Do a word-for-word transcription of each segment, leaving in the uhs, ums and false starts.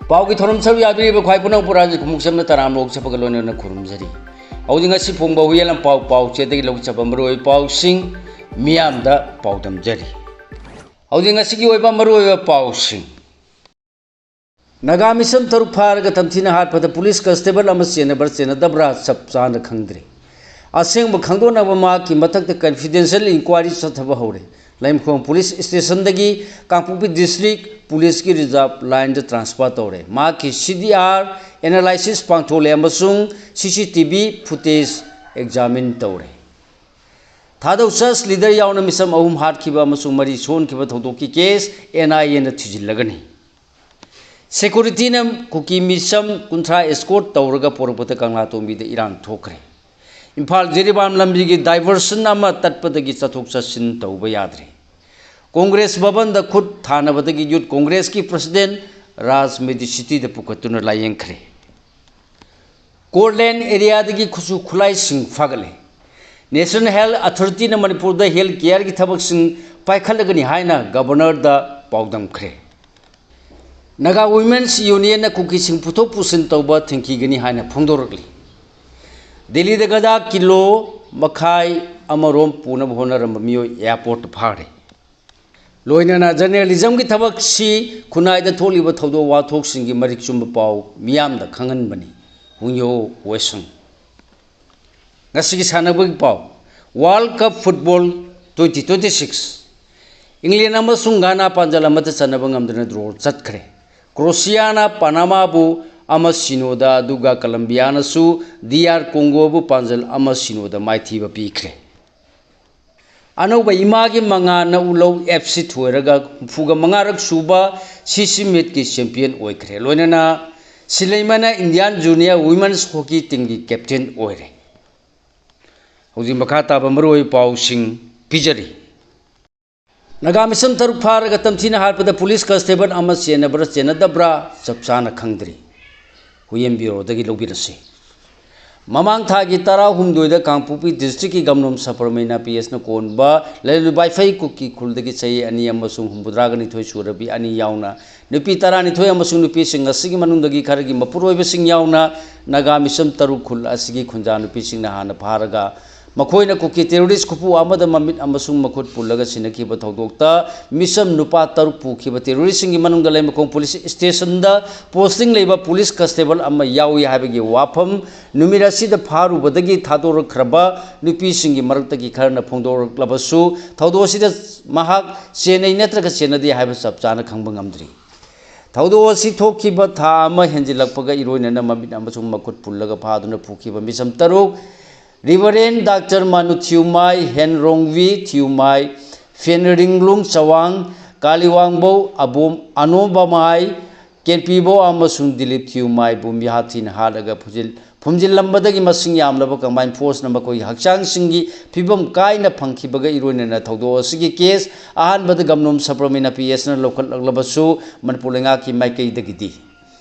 ꯄꯥꯎꯒꯤ ꯊꯧꯔꯝ ꯁꯔꯨꯛ ꯌꯥꯕꯤꯔꯤꯕ ꯈ꯭ꯋꯥꯏ ꯄꯨꯝꯅꯃꯛꯄꯨ ꯔꯥꯖ ꯈꯨꯃꯨꯛꯆꯝꯅ ꯇꯔꯥꯝꯅ ꯑꯣꯛꯆꯕꯒ ꯂꯣꯏꯅꯅ ꯈꯨꯔꯨꯝꯖꯔꯤ꯫ ꯍꯧꯖꯤꯛ ꯉꯁꯤ ꯐꯣꯡꯕ ꯍꯨꯏꯌꯦꯟ ꯂꯝꯄꯥꯎ ꯄꯥꯎꯆꯦꯗꯒꯤ ꯂꯧꯆꯕ ꯃꯔꯨꯑꯣꯏꯕ ꯄꯥꯎꯁꯤꯡ ꯃꯤꯌꯥꯝꯗ ꯄꯥꯎꯗꯝꯖꯔꯤ꯫ ꯍꯧꯖꯤꯛ ꯉꯁꯤꯒꯤ ꯑꯣꯏꯕ ꯃꯔꯨꯑꯣꯏꯕ ꯄꯥꯎꯁꯤꯡ꯫ ꯅꯥꯒꯥ ꯃꯤꯁꯝ ꯇꯔꯨꯛ ꯐꯥꯔꯒ ꯇꯝꯊꯤꯅ ꯍꯥꯠꯄꯗ ꯄꯨꯂꯤꯁ ꯀꯟꯁꯇꯦꯕꯜ ꯑꯃ ꯆꯦꯟꯅꯕ꯭ꯔꯥ ꯆꯦꯟꯅꯗꯕ꯭ꯔꯥ ꯆꯞ ꯆꯥꯅ ꯈꯪꯗ꯭ꯔꯤ꯫ ꯑꯁꯦꯡꯕ ꯈꯪꯗꯣꯛꯅꯕ ꯃꯍꯥꯛꯀꯤ ꯃꯊꯛꯇ ꯀꯟꯐꯤꯗꯦꯟꯁꯤꯌꯦꯜ ꯏꯟꯀ꯭ꯋꯥꯏꯔꯤ ꯆꯠꯊꯕ ꯍꯧꯔꯦ꯫ ꯂꯩꯃꯈꯣꯡ ꯄꯨꯂꯤꯁ ꯁ꯭ꯇꯦꯁꯟꯗꯒꯤ ꯀꯥꯡꯄꯣꯛꯄꯤ ꯗꯤꯁꯇ꯭ꯔꯤꯛ ꯄꯨꯂꯤꯁꯀꯤ ꯔꯤꯖꯥꯔꯚ ꯂꯥꯏꯟꯗ ꯇ꯭ꯔꯥꯟꯁꯐꯔ ꯇꯧꯔꯦ꯫ ꯃꯍꯥꯛꯀꯤ ꯁꯤ ꯗꯤ ꯑꯥꯔ ꯑꯦꯅꯥꯂꯥꯏꯁꯤꯁ ꯄꯥꯡꯊꯣꯛꯂꯦ ꯑꯃꯁꯨꯡ ꯁꯤ C T V footage examine ꯇꯧꯔꯦ꯫ ꯊꯥꯗꯧ ꯆꯔꯆ ꯂꯤꯗꯔ ꯌꯥꯎꯅ ꯃꯤꯆꯝ ꯑꯍꯨꯝ ꯍꯥꯠꯈꯤꯕ ꯑꯃꯁꯨꯡ ꯃꯔꯤ ꯁꯣꯛꯍꯟꯈꯤꯕ ꯊꯧꯗꯣꯛꯀꯤ ꯀꯦꯁ ꯑꯦꯟ ꯑꯥꯏ ꯑꯦꯅ ꯊꯤꯖꯤꯜꯂꯒꯅꯤ꯫ ꯁꯦꯀ꯭ꯌꯨꯔꯤꯇꯤꯅ ꯀꯨꯀꯤ ꯃꯤꯆꯝ ꯀꯨꯟꯊ꯭ꯔꯥ ꯑꯦꯁꯀꯣꯔꯠ ꯇꯧꯔꯒ ꯄꯣꯔꯛꯄꯗ ꯀꯪꯂꯥꯇꯣꯡꯕꯤꯗ ꯏꯔꯥꯡ ꯊꯣꯛꯈ꯭ꯔꯦ꯫ ꯏꯝꯐꯥꯜ ꯖꯤꯔꯤꯕꯥꯝ ꯂꯝꯕꯤꯒꯤ ꯗꯥꯏꯚꯔꯁꯟ ꯑꯃ ꯇꯠꯄꯗꯒꯤ ꯆꯠꯊꯣꯛ ꯆꯠꯁꯤꯟ ꯇꯧꯕ ꯌꯥꯗ꯭ꯔꯦ꯫ ꯀꯣꯡꯒ꯭ꯔꯦꯁ ꯚꯕꯟꯗ ꯈꯨꯠ ꯊꯥꯅꯕꯗꯒꯤ ꯌꯨꯠ ꯀꯣꯡꯒ꯭ꯔꯦꯁꯀꯤ ꯄ꯭ꯔꯁꯤꯗꯦꯟ ꯔꯥꯖ ꯃꯦꯗꯤꯁꯤꯇꯤꯗ ꯄꯨꯈꯠꯇꯨꯅ ꯂꯥꯌꯦꯡꯈ꯭ꯔꯦ꯫ ꯀꯣꯔꯠꯂꯦꯟ ꯑꯦꯔꯤꯌꯥꯗꯒꯤ ꯈꯨꯠꯁꯨ ꯈꯨꯠꯂꯥꯏꯁꯤꯡ ꯐꯥꯒꯠꯂꯦ꯫ ꯅꯦꯁꯅꯦꯜ ꯍꯦꯜꯊ ꯑꯊꯣꯔꯤꯇꯤꯅ ꯃꯅꯤꯄꯨꯔꯗ ꯍꯦꯜꯊ ꯀꯤꯌꯔꯒꯤ ꯊꯕꯛꯁꯤꯡ ꯄꯥꯏꯈꯠꯂꯒꯅꯤ ꯍꯥꯏꯅ ꯒꯕꯔꯅꯔꯗ ꯄꯥꯎꯗꯝꯈ꯭ꯔꯦ꯫ ꯅꯥꯒꯥ ꯋꯨꯃꯦꯟꯁ ꯌꯨꯅꯤꯌꯟꯅ ꯀꯨꯀꯤꯁꯤꯡ ꯄꯨꯊꯣꯛ ꯄꯨꯁꯤꯟ ꯇꯧꯕ ꯊꯤꯡꯈꯤꯒꯅꯤ ꯍꯥꯏꯅ ꯐꯣꯡꯗꯣꯔꯛꯂꯤ꯫ ꯗꯤꯜꯂꯤꯗ ꯒꯗꯥ ꯀꯤꯂꯣ ꯃꯈꯥꯏ ꯑꯃꯔꯣꯝ ꯄꯨꯅꯕ ꯍꯣꯠꯅꯔꯝꯕ ꯃꯤꯑꯣꯏ ꯑꯦꯌꯥꯔꯄꯣꯔꯠꯇ ꯐꯥꯔꯦ꯫ ꯂꯣꯏꯅꯅ ꯖꯔꯅꯦꯂꯤꯖꯝꯒꯤ ꯊꯕꯛꯁꯤ ꯈꯨꯟꯅꯥꯏꯗ ꯊꯣꯛꯂꯤꯕ ꯊꯧꯗꯣꯛ ꯋꯥꯊꯣꯛꯁꯤꯡꯒꯤ ꯃꯔꯤꯛ ꯆꯨꯝꯕ ꯄꯥꯎ ꯃꯤꯌꯥꯝꯗ ꯈꯪꯍꯟꯕꯅꯤ꯫ ꯍꯨꯡꯌꯣ ꯋꯦꯁꯨꯡ꯫ ꯉꯁꯤꯒꯤ ꯁꯥꯟꯅꯕꯒꯤ ꯄꯥꯎ꯫ World cup football twenty twenty six. ꯏꯪꯂꯦꯟ ꯑꯃꯁꯨꯡ ꯘꯥꯅꯥ ꯄꯥꯟꯖꯜ ꯑꯃꯠꯇ ꯆꯟꯅꯕ ꯉꯝꯗꯅ ꯗ꯭ꯔꯣ ꯆꯠꯈ꯭ꯔꯦ꯫ ꯀ꯭ꯔꯣꯁꯤꯌꯥꯅ ꯄꯥꯅꯥꯃꯥꯕꯨ ꯑꯃ ꯁꯤꯅꯣꯗ, ꯑꯗꯨꯒ ꯀꯂꯝꯕꯤꯌꯥꯅꯁꯨ ꯗꯤ ꯑꯥꯔ ꯀꯣꯡꯒꯣꯕꯨ ꯄꯥꯟꯖꯜ ꯑꯃ ꯁꯤꯅꯣꯗ ꯃꯥꯏꯊꯤꯕ ꯄꯤꯈ꯭ꯔꯦ꯫ ꯑꯅꯧꯕ ꯏꯃꯥꯒꯤ ꯃꯉꯥꯜꯅ ꯎꯂꯧ ꯑꯦꯐ ꯁꯤ ꯊꯣꯏꯔꯒ ꯍꯨꯝꯐꯨꯒ ꯃꯉꯥꯔꯛ ꯁꯨꯕ ꯁꯤ ꯁꯤ ꯃꯦꯠꯀꯤ ꯆꯦꯝꯄꯤꯌꯟ ꯑꯣꯏꯈ꯭ꯔꯦ꯫ ꯂꯣꯏꯅꯅ ꯁꯤꯂꯩꯃꯅ ꯏꯟꯗꯤꯌꯥꯟ ꯖꯨꯅꯤꯌꯔ ꯋꯨꯃꯦꯟꯁ ꯍꯣꯀꯤ ꯇꯤꯝꯒꯤ ꯀꯦꯞꯇꯦꯟ ꯑꯣꯏꯔꯦ꯫ ꯍꯧꯖꯤꯛ ꯃꯈꯥ ꯇꯥꯕ ꯃꯔꯨꯑꯣꯏꯕ ꯄꯥꯎꯁꯤꯡ ꯄꯤꯖꯔꯤ꯫ ꯅꯥꯒꯥ ꯃꯤꯁꯝ ꯇꯔꯨꯛ ꯐꯥꯔꯒ ꯇꯝꯊꯤꯅ ꯍꯥꯠꯄꯗ ꯄꯨꯂꯤꯁ ꯀꯟꯁꯇꯦꯕꯜ ꯑꯃ ꯆꯦꯟꯅꯕ꯭ꯔꯥ ꯆꯦꯟꯅꯗꯕ꯭ꯔꯥ ꯆꯞ ꯆꯥꯅ ꯈꯪꯗ꯭ꯔꯤ꯫ ꯍꯨꯏꯌꯦꯟ ꯕ꯭ꯌꯨꯔꯣꯗꯒꯤ ꯂꯧꯕꯤꯔꯁꯤ꯫ ꯃꯃꯥꯡ ꯊꯥꯒꯤ ꯇꯔꯥꯍꯨꯝꯗꯣꯏꯗ ꯀꯥꯡꯄꯣꯛꯄꯤ ꯗꯤꯁꯇ꯭ꯔꯤꯛꯀꯤ ꯒꯝꯂꯣꯝ ꯁꯕꯔꯃꯩꯅ ꯄꯤ ꯑꯦꯁꯅ ꯀꯣꯟꯕ ꯂꯩꯂꯨꯕꯥꯏꯐꯩ ꯀꯨꯀꯤ ꯈꯨꯜꯗꯒꯤ ꯆꯍꯤ ꯑꯅꯤ ꯑꯃꯁꯨꯡ ꯍꯨꯝꯐꯨꯇꯔꯥꯒ ꯅꯤꯊꯣꯏ ꯁꯨꯔꯕꯤ ꯑꯅꯤ ꯌꯥꯎꯅ ꯅꯨꯄꯤ ꯇꯔꯥꯅꯤꯊꯣꯏ ꯑꯃꯁꯨꯡ ꯅꯨꯄꯤꯁꯤꯡ ꯑꯁꯤꯒꯤ ꯃꯅꯨꯡꯗꯒꯤ ꯈꯔꯒꯤ ꯃꯄꯨꯔꯣꯏꯕꯁꯤꯡ ꯌꯥꯎꯅ ꯅꯥꯒꯥ ꯃꯤꯁꯝ ꯇꯔꯨꯛ ꯈꯨꯜ ꯑꯁꯤꯒꯤ ꯈꯨꯟꯖꯥ ꯅꯨꯄꯤꯁꯤꯡꯅ ꯍꯥꯟꯅ ꯐꯥꯔꯒ ꯃꯈꯣꯏꯅ ꯀꯨꯀꯤ ꯇꯦꯔꯣꯔꯤꯁ ꯈꯨꯄꯨ ꯑꯃꯗ ꯃꯃꯤꯠ ꯑꯃꯁꯨꯡ ꯃꯈꯨꯠ ꯄꯨꯜꯂꯒ ꯁꯤꯟꯅꯈꯤꯕ ꯊꯧꯗꯣꯛꯇ ꯃꯤꯁꯝ ꯅꯨꯄꯥ ꯇꯔꯨꯛ ꯄꯨꯈꯤꯕ ꯇꯦꯔꯣꯔꯤꯁꯁꯤꯡꯒꯤ ꯃꯅꯨꯡꯗ ꯂꯩꯃꯈꯣꯡ ꯄꯨꯂꯤꯁ ꯁ꯭ꯇꯦꯁꯟꯗ ꯄꯣꯁꯇꯤꯡ ꯂꯩꯕ ꯄꯨꯂꯤꯁ ꯀꯟꯁꯇꯦꯕꯜ ꯑꯃ ꯌꯥꯎꯏ ꯍꯥꯏꯕꯒꯤ ꯋꯥꯐꯝ ꯅꯨꯃꯤꯠ ꯑꯁꯤꯗ ꯐꯥꯔꯨꯕꯗꯒꯤ ꯊꯥꯗꯣꯔꯛꯈ꯭ꯔꯕ ꯅꯨꯄꯤꯁꯤꯡꯒꯤ ꯃꯔꯛꯇꯒꯤ ꯈꯔꯅ ꯐꯣꯡꯗꯣꯔꯛꯂꯕꯁꯨ, ꯊꯧꯗꯣꯛ ꯑꯁꯤꯗ ꯃꯍꯥꯛ ꯆꯦꯟꯅꯩ ꯅꯠꯇ꯭ꯔꯒ ꯆꯦꯟꯅꯗꯦ ꯍꯥꯏꯕ ꯆꯞ ꯆꯥꯅ ꯈꯪꯕ ꯉꯝꯗ꯭ꯔꯤ꯫ ꯊꯧꯗꯣꯛ ꯑꯁꯤ ꯊꯣꯛꯈꯤꯕ ꯊꯥ ꯑꯃ ꯍꯦꯟꯖꯤꯜꯂꯛꯄꯒ ꯏꯔꯣꯏꯅꯅ ꯃꯃꯤꯠ ꯑꯃꯁꯨꯡ ꯃꯈꯨꯠ ꯄꯨꯜꯂꯒ ꯐꯥꯗꯨꯅ ꯄꯨꯈꯤꯕ ꯃꯤꯁꯝ ꯇꯔꯨꯛ, ꯔꯤꯚꯔꯦꯟ ꯗꯥꯛꯇꯔ ꯃꯥꯅꯨ ꯊꯤꯌꯨꯃꯥꯏ, ꯍꯦꯟꯔꯣꯡꯋꯤ ꯊꯤꯌꯨꯃꯥꯏ, ꯐꯦꯟꯔꯤꯡꯂꯨꯡ ꯆꯋꯥꯡ, ꯀꯥꯂꯤꯋꯥꯡꯕꯧ ꯑꯕꯣꯝ ꯑꯅꯣꯕꯃꯥꯏ, ꯀꯦꯟꯄꯤꯕꯧ ꯑꯃꯁꯨꯡ ꯗꯤꯂꯤꯞ ꯊꯤꯌꯨꯃꯥꯏꯕꯨ ꯃꯤꯍꯥꯠ ꯊꯤꯅ ꯍꯥꯠꯂꯒ ꯐꯨꯖꯤꯜ-, ꯐꯨꯝꯖꯤꯜꯂꯝꯕꯗꯒꯤ ꯃꯁꯤꯡ ꯌꯥꯝꯂꯕ ꯀꯝꯕꯥꯏꯟ ꯐꯣꯔꯁꯅ ꯃꯈꯣꯏꯒꯤ ꯍꯛꯆꯥꯡꯁꯤꯡꯒꯤ ꯐꯤꯕꯝ ꯀꯥꯏꯅ ꯐꯪꯈꯤꯕꯒ ꯏꯔꯣꯏꯅꯅ ꯊꯧꯗꯣꯛ ꯑꯁꯤꯒꯤ ꯀꯦꯁ ꯑꯍꯥꯟꯕꯗ ꯒꯝꯂꯣꯝ ꯁꯕꯔꯃꯩꯅ ꯄꯤ ꯑꯦꯁꯅ ꯂꯧꯈꯠꯂꯛꯂꯕꯁꯨ, ꯃꯅꯤꯄꯨꯔ ꯂꯩꯉꯥꯛꯀꯤ ꯃꯥꯏꯀꯩꯗꯒꯤꯗꯤ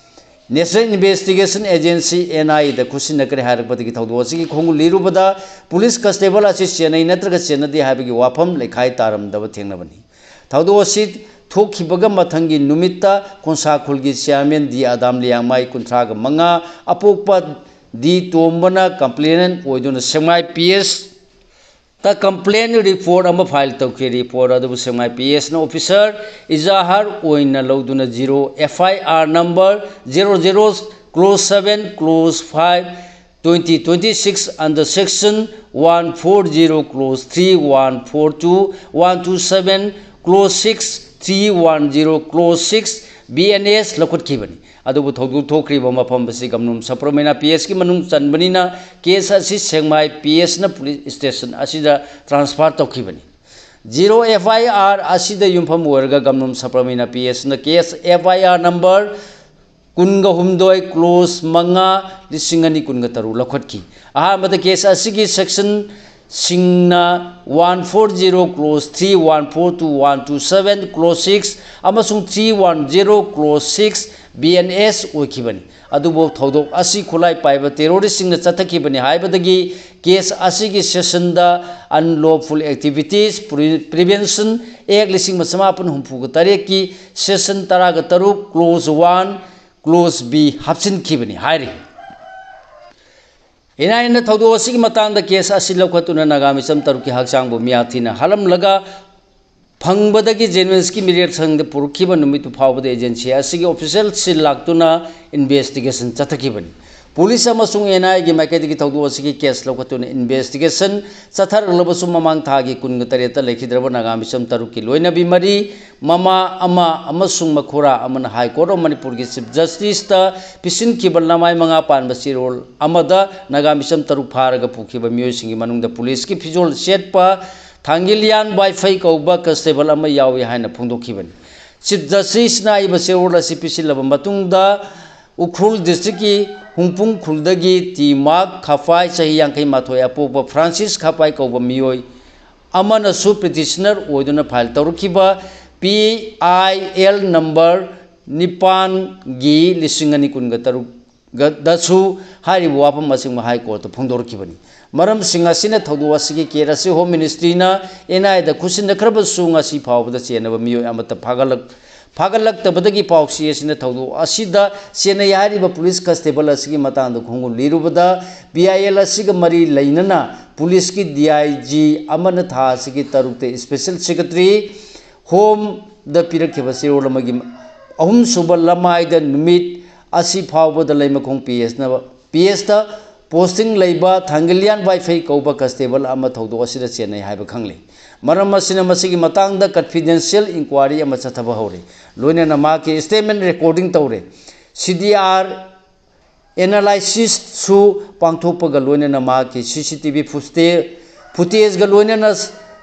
ꯅꯦꯁꯅꯦꯜ ꯏꯟꯚꯦꯁꯇꯤꯒꯦꯁꯟ ꯑꯦꯖꯦꯟꯁꯤ, ꯑꯦꯟ ꯑꯥꯏ ꯑꯦꯗ ꯈꯨꯠꯁꯤꯟꯅꯈ꯭ꯔꯦ ꯍꯥꯏꯔꯛꯄꯗꯒꯤ ꯊꯧꯗꯣꯛ ꯑꯁꯤꯒꯤ ꯈꯣꯡꯒꯨꯜ ꯂꯤꯔꯨꯕꯗ ꯄꯨꯂꯤꯁ ꯀꯟꯁꯇꯦꯕꯜ ꯑꯁꯤ ꯆꯦꯟꯅꯩ ꯅꯠꯇ꯭ꯔꯒ ꯆꯦꯟꯅꯗꯦ ꯍꯥꯏꯕꯒꯤ ꯋꯥꯐꯝ ꯂꯩꯈꯥꯏ ꯇꯥꯔꯝꯗꯕ ꯊꯦꯡꯅꯕꯅꯤ꯫ ꯊꯧꯗꯣꯛ ꯑꯁꯤ ꯊꯣꯛꯈꯤꯕꯒ ꯃꯊꯪꯒꯤ ꯅꯨꯃꯤꯠꯇ ꯀꯣꯟꯁꯥ ꯈꯨꯜꯒꯤ ꯆꯤꯌꯥꯔꯃꯦꯟ ꯗꯤ ꯑꯗꯥꯝ ꯂꯤꯌꯥꯡꯃꯥꯏ, ꯀꯨꯟꯊ꯭ꯔꯥꯒ ꯃꯉꯥ, ꯑꯄꯣꯛꯄ ꯗꯤ ꯇꯣꯝꯕꯅ ꯀꯝꯄ꯭ꯂꯦꯅꯦꯟ ꯑꯣꯏꯗꯨꯅ ꯁꯦꯛꯃꯥꯏ ꯄꯤ ꯑꯦꯁ ꯇ ꯀꯝꯄ꯭ꯂꯦꯟ ꯔꯤꯄꯣꯔꯠ ꯑꯃ ꯐꯥꯏꯜ ꯇꯧꯈꯤ꯫ ꯔꯤꯄꯣꯔꯠ ꯑꯗꯨꯕꯨ ꯁꯦꯛꯃꯥꯏ ꯄꯤ ꯑꯦꯁꯅ ꯑꯣꯐꯤꯁꯔ ꯏꯖꯥꯍꯥꯔ ꯑꯣꯏꯅ ꯂꯧꯗꯨꯅ zero, F I R number zero zero, close seven, close five, twenty twenty-six under section one four zero clause three, one four two, one two seven clause six, three one zero clause six, B N S ꯂꯧꯈꯠꯈꯤꯕꯅꯤ꯫ ꯑꯗꯨꯕꯨ ꯊꯧꯗꯣꯛ ꯊꯣꯛꯈ꯭ꯔꯤꯕ ꯃꯐꯝ ꯑꯁꯤ ꯒꯝꯂꯣꯝ ꯁꯕꯔꯃꯩꯅ ꯄꯤ ꯑꯦꯁꯀꯤ ꯃꯅꯨꯡ ꯆꯟꯕꯅꯤꯅ case ꯑꯁꯤ ꯁꯦꯛꯃꯥꯏ P ꯑꯦꯁꯅ police station ꯑꯁꯤꯗ transfer ꯇꯧꯈꯤꯕꯅꯤ꯫ Zero F I R ꯑꯁꯤꯗ ꯌꯨꯝꯐꯝ ꯑꯣꯏꯔꯒ ꯒꯝꯂꯣꯝ ꯁꯕꯔꯃꯩꯅ ꯄꯤ ꯑꯦꯁꯅ case F I R number ꯀꯨꯟꯒ ꯍꯨꯝꯗꯣꯏ, ꯀ꯭ꯂꯣꯖ ꯃꯉꯥ, ꯂꯤꯁꯤꯡ ꯑꯅꯤ ꯀꯨꯟꯒ ꯇꯔꯨꯛ ꯂꯧꯈꯠꯈꯤ꯫ ꯑꯍꯥꯟꯕꯗ ꯀꯦꯁ ꯑꯁꯤꯒꯤ ꯁꯦꯛꯁꯟꯁꯤꯡꯅ one four zero clause three, one four two, one two seven clause six ꯑꯃꯁꯨꯡ three one zero clause six B N S ꯑꯣꯏꯈꯤꯕꯅꯤ꯫ ꯑꯗꯨꯕꯨ ꯊꯧꯗꯣꯛ ꯑꯁꯤ ꯈꯨꯠꯂꯥꯏ ꯄꯥꯏꯕ terroristꯁꯤꯡꯅ ꯆꯠꯊꯈꯤꯕꯅꯤ ꯍꯥꯏꯕꯗꯒꯤ case ꯑꯁꯤꯒꯤ sessionꯗ Unlawful Activities Pre-, Prevention Act ꯂꯤꯁꯤꯡ ꯑꯃ ꯆꯃꯥꯄꯟ ꯍꯨꯝꯐꯨꯒ ꯇꯔꯦꯠꯀꯤ section ꯇꯔꯥꯒ ꯇꯔꯨꯛ, clause one, clause B ꯍꯥꯞꯆꯤꯟꯈꯤꯕꯅꯤ ꯍꯥꯏꯔꯤ꯫ NIAꯅ ꯊꯧꯗꯣꯛ ꯑꯁꯤꯒꯤ ꯃꯇꯥꯡꯗ case ꯑꯁꯤ ꯂꯧꯈꯠꯇꯨꯅ ꯅꯥꯒꯥ ꯃꯤꯆꯝ ꯇꯔꯨꯛꯀꯤ ꯍꯛꯆꯥꯡꯕꯨ ꯃꯤꯌꯥꯊꯤꯅ ꯍꯥꯠꯂꯝꯂꯒ ꯐꯪꯕꯗꯒꯤ genuineꯒꯤ ꯃꯤꯔꯦꯞꯁꯪꯗ ꯄꯨꯔꯛꯈꯤꯕ ꯅꯨꯃꯤꯠꯇꯨ ꯐꯥꯎꯕꯗ agency ꯑꯁꯤꯒꯤ officialꯁꯤꯡ ꯂꯥꯛꯇꯨꯅ investigation ꯆꯠꯊꯈꯤꯕꯅꯤ꯫ ꯄꯨꯂꯤꯁ ꯑꯃꯁꯨꯡ NIAꯒꯤ ꯃꯥꯏꯀꯩꯗꯒꯤ ꯊꯧꯗꯣꯛ ꯑꯁꯤꯒꯤ case ꯂꯧꯈꯠꯇꯨꯅ investigation ꯆꯠꯊꯔꯛꯂꯕꯁꯨ, ꯃꯃꯥꯡ ꯊꯥꯒꯤ ꯀꯨꯟꯒ ꯇꯔꯦꯠꯇ ꯂꯩꯈꯤꯗ꯭ꯔꯕ ꯅꯥꯒꯥ ꯃꯤꯆꯝ ꯇꯔꯨꯛꯀꯤ ꯂꯣꯏꯅꯕꯤ ꯃꯔꯤ, ꯃꯃꯥ ꯑꯃ ꯑꯃꯁꯨꯡ ꯃꯈꯨꯔꯥ ꯑꯃꯅ High Court of ꯃꯅꯤꯄꯨꯔꯒꯤ Chief Justiceꯇ ꯄꯤꯁꯤꯟꯈꯤꯕ ꯂꯃꯥꯏ ꯃꯉꯥ ꯄꯥꯟꯕ ꯆꯦꯔꯣꯜ ꯑꯃꯗ ꯅꯥꯒꯥ ꯃꯤꯆꯝ ꯇꯔꯨꯛ ꯐꯥꯔꯒ ꯄꯨꯈꯤꯕ ꯃꯤꯑꯣꯏꯁꯤꯡꯒꯤ ꯃꯅꯨꯡꯗ ꯄꯨꯂꯤꯁꯀꯤ ꯐꯤꯖꯣꯜ ꯁꯦꯠꯄ ꯊꯥꯡꯒꯤꯂꯤꯌꯥꯟ ꯕꯥꯏꯐꯩ ꯀꯧꯕ constable ꯑꯃ ꯌꯥꯎꯏ ꯍꯥꯏꯅ ꯐꯣꯡꯗꯣꯛꯈꯤꯕꯅꯤ꯫ Chief Justiceꯅ ꯑꯏꯕ ꯆꯦꯔꯣꯜ ꯑꯁꯤ ꯄꯤꯁꯤꯜꯂꯕ ꯃꯇꯨꯡꯗ, ꯎꯈ꯭ꯔꯨꯜ districtꯀꯤ ꯍꯨꯡꯄꯨꯡ ꯈꯨꯜꯗꯒꯤ ꯇꯤ ꯃꯥꯔꯛ ꯈꯥꯄꯥꯏ, ꯆꯍꯤ ꯌꯥꯡꯈꯩ ꯃꯥꯊꯣꯏ ꯑꯄꯣꯛꯄ ꯐ꯭ꯔꯥꯟꯁꯤꯁ ꯈꯥꯄꯥꯏ ꯀꯧꯕ ꯃꯤꯑꯣꯏ ꯑꯃꯅꯁꯨ petitioner ꯑꯣꯏꯗꯨꯅ file ꯇꯧꯔꯛꯈꯤꯕ PIL number ꯅꯤꯄꯥꯟꯒꯤ ꯂꯤꯁꯤꯡ ꯑꯅꯤ ꯀꯨꯟꯒ ꯇꯔꯨꯛ ꯒꯗꯁꯨ ꯍꯥꯏꯔꯤꯕ ꯋꯥꯐꯝ ꯑꯁꯤꯃꯛ High Courtꯇ ꯐꯣꯡꯗꯣꯔꯛꯈꯤꯕꯅꯤ꯫ ꯃꯔꯝꯁꯤꯡ ꯑꯁꯤꯅ ꯊꯧꯗꯣꯛ ꯑꯁꯤꯒꯤ case ꯑꯁꯤ Home Ministryꯅ NIAꯗ ꯈꯨꯠꯁꯤꯟꯅꯈ꯭ꯔꯕꯁꯨ, ꯉꯁꯤ ꯐꯥꯎꯕꯗ ꯆꯦꯟꯅꯕ ꯃꯤꯑꯣꯏ ꯑꯃꯠꯇ ꯐꯥꯒꯠꯂꯛ-, ꯐꯥꯒꯠꯂꯛꯇꯕꯗꯒꯤ ꯄꯥꯎꯆꯦꯁꯤꯅ ꯊꯧꯗꯣꯛ ꯑꯁꯤꯗ ꯆꯦꯟꯅꯩ ꯍꯥꯏꯔꯤꯕ ꯄꯨꯂꯤꯁ constable ꯑꯁꯤꯒꯤ ꯃꯇꯥꯡꯗ ꯈꯣꯡꯒꯨꯜ ꯂꯤꯔꯨꯕꯗ, PIL ꯑꯁꯤꯒ ꯃꯔꯤ ꯂꯩꯅꯅ ꯄꯨꯂꯤꯁꯀꯤ DIG ꯑꯃꯅ ꯊꯥ ꯑꯁꯤꯒꯤ ꯇꯔꯨꯛꯇ Special Secretary Homeꯗ ꯄꯤꯔꯛꯈꯤꯕ ꯆꯦꯔꯣꯜ ꯑꯃꯒꯤ ꯑꯍꯨꯝꯁꯨꯕ ꯂꯃꯥꯏꯗ ꯅꯨꯃꯤꯠ ꯑꯁꯤ ꯐꯥꯎꯕꯗ ꯂꯩꯃꯈꯣꯡ PSꯅ, PSꯇ posting ꯂꯩꯕ ꯊꯥꯡꯒꯤꯂꯤꯌꯥꯟ ꯕꯥꯏꯐꯩ ꯀꯧꯕ constable ꯑꯃ ꯊꯧꯗꯣꯛ ꯑꯁꯤꯗ ꯆꯦꯟꯅꯩ ꯍꯥꯏꯕ ꯈꯪꯂꯦ꯫ ꯃꯔꯝ ꯑꯁꯤꯅ ꯃꯁꯤꯒꯤ ꯃꯇꯥꯡꯗ confidential inquiry ꯑꯃ ꯆꯠꯊꯕ ꯍꯧꯔꯦ꯫ ꯂꯣꯏꯅꯅ ꯃꯍꯥꯛꯀꯤ statement recording ꯇꯧꯔꯦ꯫ CDR analysisꯁꯨ ꯄꯥꯡꯊꯣꯛꯄꯒ ꯂꯣꯏꯅꯅ ꯃꯍꯥꯛꯀꯤ CCTV footage, footageꯒ ꯂꯣꯏꯅꯅ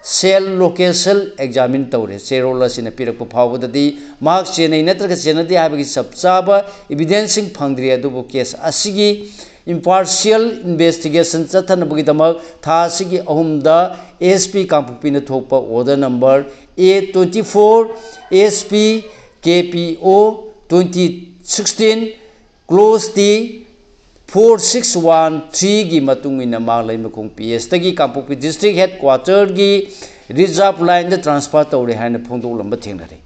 cell location examine ꯇꯧꯔꯦ꯫ ꯆꯦꯔꯣꯜ ꯑꯁꯤꯅ ꯄꯤꯔꯛꯄ ꯐꯥꯎꯕꯗꯗꯤ ꯃꯍꯥꯛ ꯆꯦꯟꯅꯩ ꯅꯠꯇ꯭ꯔꯒ ꯆꯦꯟꯅꯗꯦ ꯍꯥꯏꯕꯒꯤ ꯆꯞ ꯆꯥꯕ evidenceꯁꯤꯡ ꯐꯪꯗ꯭ꯔꯤ꯫ ꯑꯗꯨꯕꯨ case ꯑꯁꯤꯒꯤ impartial investigation ꯆꯠꯊꯅꯕꯒꯤꯗꯃꯛ ꯊꯥ ꯑꯁꯤꯒꯤ ꯑꯍꯨꯝꯗ SP ꯀꯥꯡꯄꯣꯛꯄꯤꯅ ꯊꯣꯛꯄ order number A twenty four, SP KPO twenty sixteen close T four six one ꯊ꯭ꯔꯤꯒꯤ ꯃꯇꯨꯡ ꯏꯟꯅ ꯃꯥ ꯂꯩꯃꯈꯣꯡ ꯄꯤ ꯑꯦꯁꯇꯒꯤ ꯀꯥꯡꯄꯣꯛꯄꯤ ꯗꯤꯁꯇ꯭ꯔꯤꯛ ꯍꯦꯗ ꯀ꯭ꯋꯥꯇꯔꯒꯤ ꯔꯤꯖꯥꯔꯚ ꯂꯥꯏꯟꯗ ꯇ꯭ꯔꯥꯟꯁꯐꯔ ꯇꯧꯔꯦ ꯍꯥꯏꯅ ꯐꯣꯡꯗꯣꯛꯂꯝꯕ ꯊꯦꯡꯅꯔꯦ꯫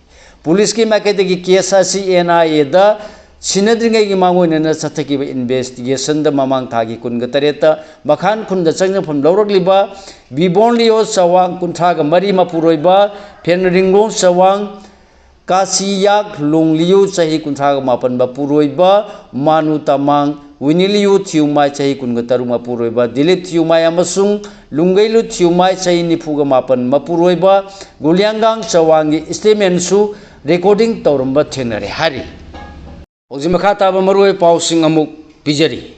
ꯄꯨꯂꯤꯁꯀꯤ ꯃꯥꯏꯀꯩꯗꯒꯤ ꯀꯦꯁ ꯑꯁꯤ ꯑꯦꯟ ꯑꯥꯏ ꯑꯦꯗ ꯁꯤꯟꯅꯗ꯭ꯔꯤꯉꯩꯒꯤ ꯃꯥꯡꯑꯣꯏꯅꯅ ꯆꯠꯊꯈꯤꯕ ꯏꯟꯚꯦꯁꯇꯤꯒꯦꯁꯟꯗ ꯃꯃꯥꯡ ꯊꯥꯒꯤ ꯀꯨꯟꯒ ꯇꯔꯦꯠꯇ ꯃꯈꯥꯟ ꯈꯨꯟꯗ ꯆꯪꯖꯐꯝ ꯂꯧꯔꯛꯂꯤꯕ ꯕꯤꯕꯣꯟ ꯂꯤꯌꯣ ꯆꯋꯥꯡ ꯀꯨꯟꯊ꯭ꯔꯥꯒ ꯃꯔꯤ ꯃꯄꯨꯔꯣꯏꯕ, ꯐꯦꯟꯔꯤꯡꯂꯣꯡ ꯆꯋꯥꯡ ꯀꯥꯁꯤꯌꯥꯛ ꯂꯣꯡꯂꯤꯌꯨ ꯆꯍꯤ ꯀꯨꯟꯊ꯭ꯔꯥꯒ ꯃꯥꯄꯟ ꯃꯄꯨꯔꯣꯏꯕ, ꯃꯥꯅꯨ ꯇꯃꯥꯡ ꯋꯤꯅꯤꯂꯤꯌꯨ ꯊꯤꯌꯨꯃꯥꯏ ꯆꯍꯤ ꯀꯨꯟꯒ ꯇꯔꯨꯛ ꯃꯄꯨꯔꯣꯏꯕ, ꯗꯤꯂꯤꯞ ꯊꯤꯌꯨꯃꯥꯏ ꯑꯃꯁꯨꯡ ꯂꯨꯡꯒꯩꯂꯨ ꯊꯤꯌꯨꯃꯥꯏ ꯆꯍꯤ ꯅꯤꯐꯨꯒ ꯃꯥꯄꯟ ꯃꯄꯨꯔꯣꯏꯕ, ꯒꯨꯂꯤꯌꯥꯡꯒꯥꯡ ꯆꯋꯥꯡꯒꯤ ꯁ꯭ꯇꯦꯠꯃꯦꯟꯁꯨ ꯔꯦꯀꯣꯔꯗꯤꯡ ꯇꯧꯔꯝꯕ ꯊꯦꯡꯅꯔꯦ ꯍꯥꯏꯔꯤ꯫ ꯍꯧꯖꯤꯛ ꯃꯈꯥ ꯇꯥꯕ ꯃꯔꯨꯑꯣꯏꯕ ꯄꯥꯎꯁꯤꯡ ꯑꯃꯨꯛ ꯄꯤꯖꯔꯤ꯫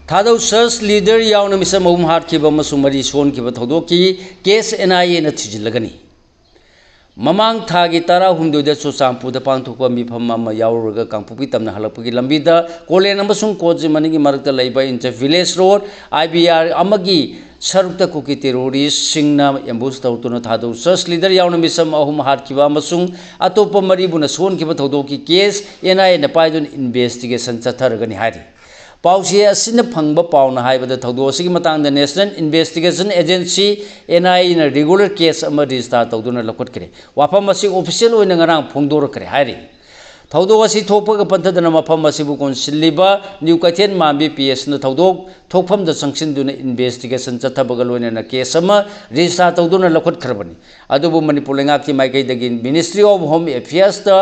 ꯊꯥꯗꯧ ꯆꯔꯆ ꯂꯤꯗꯔ ꯌꯥꯎꯅ ꯃꯤꯆꯝ ꯑꯍꯨꯝ ꯍꯥꯠꯈꯤꯕ ꯑꯃꯁꯨꯡ ꯃꯔꯤ ꯁꯣꯛꯍꯟꯈꯤꯕ ꯊꯧꯗꯣꯛꯀꯤ ꯀꯦꯁ ꯑꯦꯟ ꯑꯥꯏ ꯑꯦꯅ ꯊꯤꯖꯤꯜꯂꯒꯅꯤ꯫ ꯃꯃꯥꯡ ꯊꯥꯒꯤ ꯇꯔꯥꯍꯨꯝꯗꯣꯏꯗ ꯆꯨꯔꯆꯥꯟꯄꯨꯔꯗ ꯄꯥꯡꯊꯣꯛꯄ ꯃꯤꯐꯝ ꯑꯃ ꯌꯥꯎꯔꯨꯔꯒ ꯀꯥꯡꯄꯣꯛꯄꯤ ꯇꯝꯅ ꯍꯜꯂꯛꯄꯒꯤ ꯂꯝꯕꯤꯗ ꯀꯣꯂꯦꯟ ꯑꯃꯁꯨꯡ ꯀꯣꯠꯖꯤ ꯃꯅꯤꯡꯒꯤ ꯃꯔꯛꯇ ꯂꯩꯕ ꯏꯟꯇꯔ ꯚꯤꯂꯦꯖ ꯔꯣꯗ, ꯑꯥꯏ ꯕꯤ ꯑꯥꯔ ꯑꯃꯒꯤ ꯁꯔꯨꯛꯇ ꯀꯨꯀꯤ ꯇꯦꯔꯣꯔꯤꯁꯁꯤꯡꯅ ꯑꯦꯝꯕꯨꯁ ꯇꯧꯗꯨꯅ ꯊꯥꯗꯧ ꯆꯔꯆ ꯂꯤꯗꯔ ꯌꯥꯎꯅ ꯃꯤꯆꯝ ꯑꯍꯨꯝ ꯍꯥꯠꯈꯤꯕ ꯑꯃꯁꯨꯡ ꯑꯇꯣꯞꯄ ꯃꯔꯤꯕꯨꯅ ꯁꯣꯛꯍꯟꯈꯤꯕ ꯊꯧꯗꯣꯛꯀꯤ ꯀꯦꯁ ꯑꯦꯟ ꯑꯥꯏ ꯑꯦꯅ ꯄꯥꯏꯗꯨꯅ ꯏꯟꯚꯦꯁꯇꯤꯒꯦꯁꯟ ꯆꯠꯊꯔꯒꯅꯤ ꯍꯥꯏꯔꯤ꯫ ꯄꯥꯎꯆꯦ ꯑꯁꯤꯅ ꯐꯪꯕ ꯄꯥꯎꯅ ꯍꯥꯏꯕꯗ, ꯊꯧꯗꯣꯛ ꯑꯁꯤꯒꯤ ꯃꯇꯥꯡꯗ ꯅꯦꯁꯅꯦꯜ ꯏꯟꯚꯦꯁꯇꯤꯒꯦꯁꯟ ꯑꯦꯖꯦꯟꯁꯤ, ꯑꯦꯟ ꯑꯥꯏ ꯑꯦꯅ ꯔꯤꯒꯨꯂꯔ ꯀꯦꯁ ꯑꯃ ꯔꯦꯖꯤꯁꯇꯥꯔ ꯇꯧꯗꯨꯅ ꯂꯧꯈꯠꯈ꯭ꯔꯦ꯫ ꯋꯥꯐꯝ ꯑꯁꯤ ꯑꯣꯐꯤꯁꯤꯌꯦꯜ ꯑꯣꯏꯅ ꯉꯔꯥꯡ ꯐꯣꯡꯗꯣꯔꯛꯈ꯭ꯔꯦ ꯍꯥꯏꯔꯤ꯫ ꯊꯧꯗꯣꯛ ꯑꯁꯤ ꯊꯣꯛꯄꯒ ꯄꯟꯊꯗꯅ ꯃꯐꯝ ꯑꯁꯤꯕꯨ ꯀꯣꯟꯁꯤꯜꯂꯤꯕ ꯅ꯭ꯌꯨ ꯀꯩꯊꯦꯜ ꯃꯥꯟꯕꯤ ꯄꯤ ꯑꯦꯁꯅ ꯊꯧꯗꯣꯛ ꯊꯣꯛꯐꯝꯗ ꯆꯪꯁꯤꯟꯗꯨꯅ ꯏꯟꯚꯦꯁꯇꯤꯒꯦꯁꯟ ꯆꯠꯊꯕꯒ ꯂꯣꯏꯅꯅ ꯀꯦꯁ ꯑꯃ ꯔꯦꯖꯤꯁꯇꯥꯔ ꯇꯧꯗꯨꯅ ꯂꯧꯈꯠꯈ꯭ꯔꯕꯅꯤ꯫ ꯑꯗꯨꯕꯨ ꯃꯅꯤꯄꯨꯔ ꯂꯩꯉꯥꯛꯀꯤ ꯃꯥꯏꯀꯩꯗꯒꯤ ꯃꯤꯅꯤꯁꯇ꯭ꯔꯤ ꯑꯣꯐ ꯍꯣꯝ ꯑꯦꯐꯤꯌꯔꯁꯇ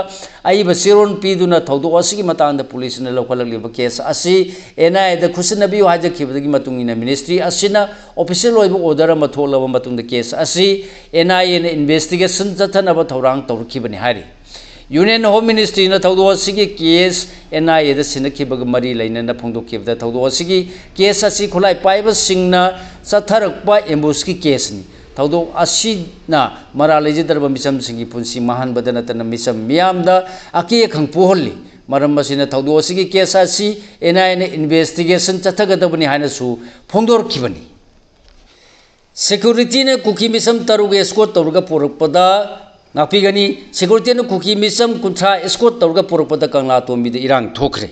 ꯑꯏꯕ ꯆꯦꯔꯣꯜ ꯄꯤꯗꯨꯅ ꯊꯧꯗꯣꯛ ꯑꯁꯤꯒꯤ ꯃꯇꯥꯡꯗ ꯄꯨꯂꯤꯁꯅ ꯂꯧꯈꯠꯂꯛꯂꯤꯕ ꯀꯦꯁ ꯑꯁꯤ ꯑꯦꯟ ꯑꯥꯏ ꯑꯦꯗ ꯈꯨꯠꯁꯤꯟꯅꯕꯤꯌꯨ ꯍꯥꯏꯖꯈꯤꯕꯗꯒꯤ ꯃꯇꯨꯡ ꯏꯟꯅ ꯃꯤꯅꯤꯁꯇ꯭ꯔꯤ ꯑꯁꯤꯅ ꯑꯣꯐꯤꯁꯤꯌꯦꯜ ꯑꯣꯏꯕ ꯑꯣꯔꯗꯔ ꯑꯃ ꯊꯣꯛꯂꯕ ꯃꯇꯨꯡꯗ ꯀꯦꯁ ꯑꯁꯤ ꯑꯦꯟ ꯑꯥꯏ ꯑꯦꯅ ꯏꯟꯚꯦꯁꯇꯤꯒꯦꯁꯟ ꯆꯠꯊꯅꯕ ꯊꯧꯔꯥꯡ ꯇꯧꯔꯛꯈꯤꯕꯅꯤ ꯍꯥꯏꯔꯤ꯫ ꯌꯨꯅꯤꯌꯟ ꯍꯣꯝ ꯃꯤꯅꯤꯁꯇ꯭ꯔꯤꯅ ꯊꯧꯗꯣꯛ ꯑꯁꯤꯒꯤ ꯀꯦꯁ ꯑꯦꯟ ꯑꯥꯏ ꯑꯦꯗ ꯁꯤꯟꯅꯈꯤꯕꯒ ꯃꯔꯤ ꯂꯩꯅꯅ ꯐꯣꯡꯗꯣꯛꯈꯤꯕꯗ, ꯊꯧꯗꯣꯛ ꯑꯁꯤꯒꯤ ꯀꯦꯁ ꯑꯁꯤ ꯈꯨꯠꯂꯥꯏ ꯄꯥꯏꯕꯁꯤꯡꯅ ꯆꯠꯊꯔꯛꯄ ꯑꯦꯝꯕꯨꯁꯀꯤ ꯀꯦꯁꯅꯤ꯫ ꯊꯧꯗꯣꯛ ꯑꯁꯤꯅ ꯃꯔꯥꯜ ꯂꯩꯖꯗ꯭ꯔꯕ ꯃꯤꯆꯝꯁꯤꯡꯒꯤ ꯄꯨꯟꯁꯤ ꯃꯥꯡꯍꯟꯕꯗ ꯅꯠꯇꯅ ꯃꯤꯆꯝ ꯃꯤꯌꯥꯝꯗ ꯑꯀꯤ ꯑꯈꯪ ꯄꯣꯛꯍꯜꯂꯤ꯫ ꯃꯔꯝ ꯑꯁꯤꯅ ꯊꯧꯗꯣꯛ ꯑꯁꯤꯒꯤ ꯀꯦꯁ ꯑꯁꯤ ꯑꯦꯟ ꯑꯥꯏ ꯑꯦꯅ ꯏꯟꯚꯦꯁꯇꯤꯒꯦꯁꯟ ꯆꯠꯊꯒꯗꯕꯅꯤ ꯍꯥꯏꯅꯁꯨ ꯐꯣꯡꯗꯣꯔꯛꯈꯤꯕꯅꯤ꯫ ꯁꯦꯀ꯭ꯌꯨꯔꯤꯇꯤꯅ ꯀꯨꯀꯤ ꯃꯤꯆꯝ ꯇꯔꯨꯛ ꯑꯦꯁꯀꯣꯔꯠ ꯇꯧꯔꯒ ꯄꯨꯔꯛꯄꯗ ꯉꯥꯛꯄꯤꯒꯅꯤ꯫ ꯁꯦꯀ꯭ꯌꯨꯔꯤꯇꯤꯅ ꯀꯨꯀꯤ ꯃꯤꯆꯝ ꯀꯨꯟꯊ꯭ꯔꯥ ꯑꯦꯁꯀꯣꯔꯠ ꯇꯧꯔꯒ ꯄꯨꯔꯛꯄꯗ ꯀꯪꯂꯥꯇꯣꯝꯕꯤꯗ ꯏꯔꯥꯡ ꯊꯣꯛꯈ꯭ꯔꯦ꯫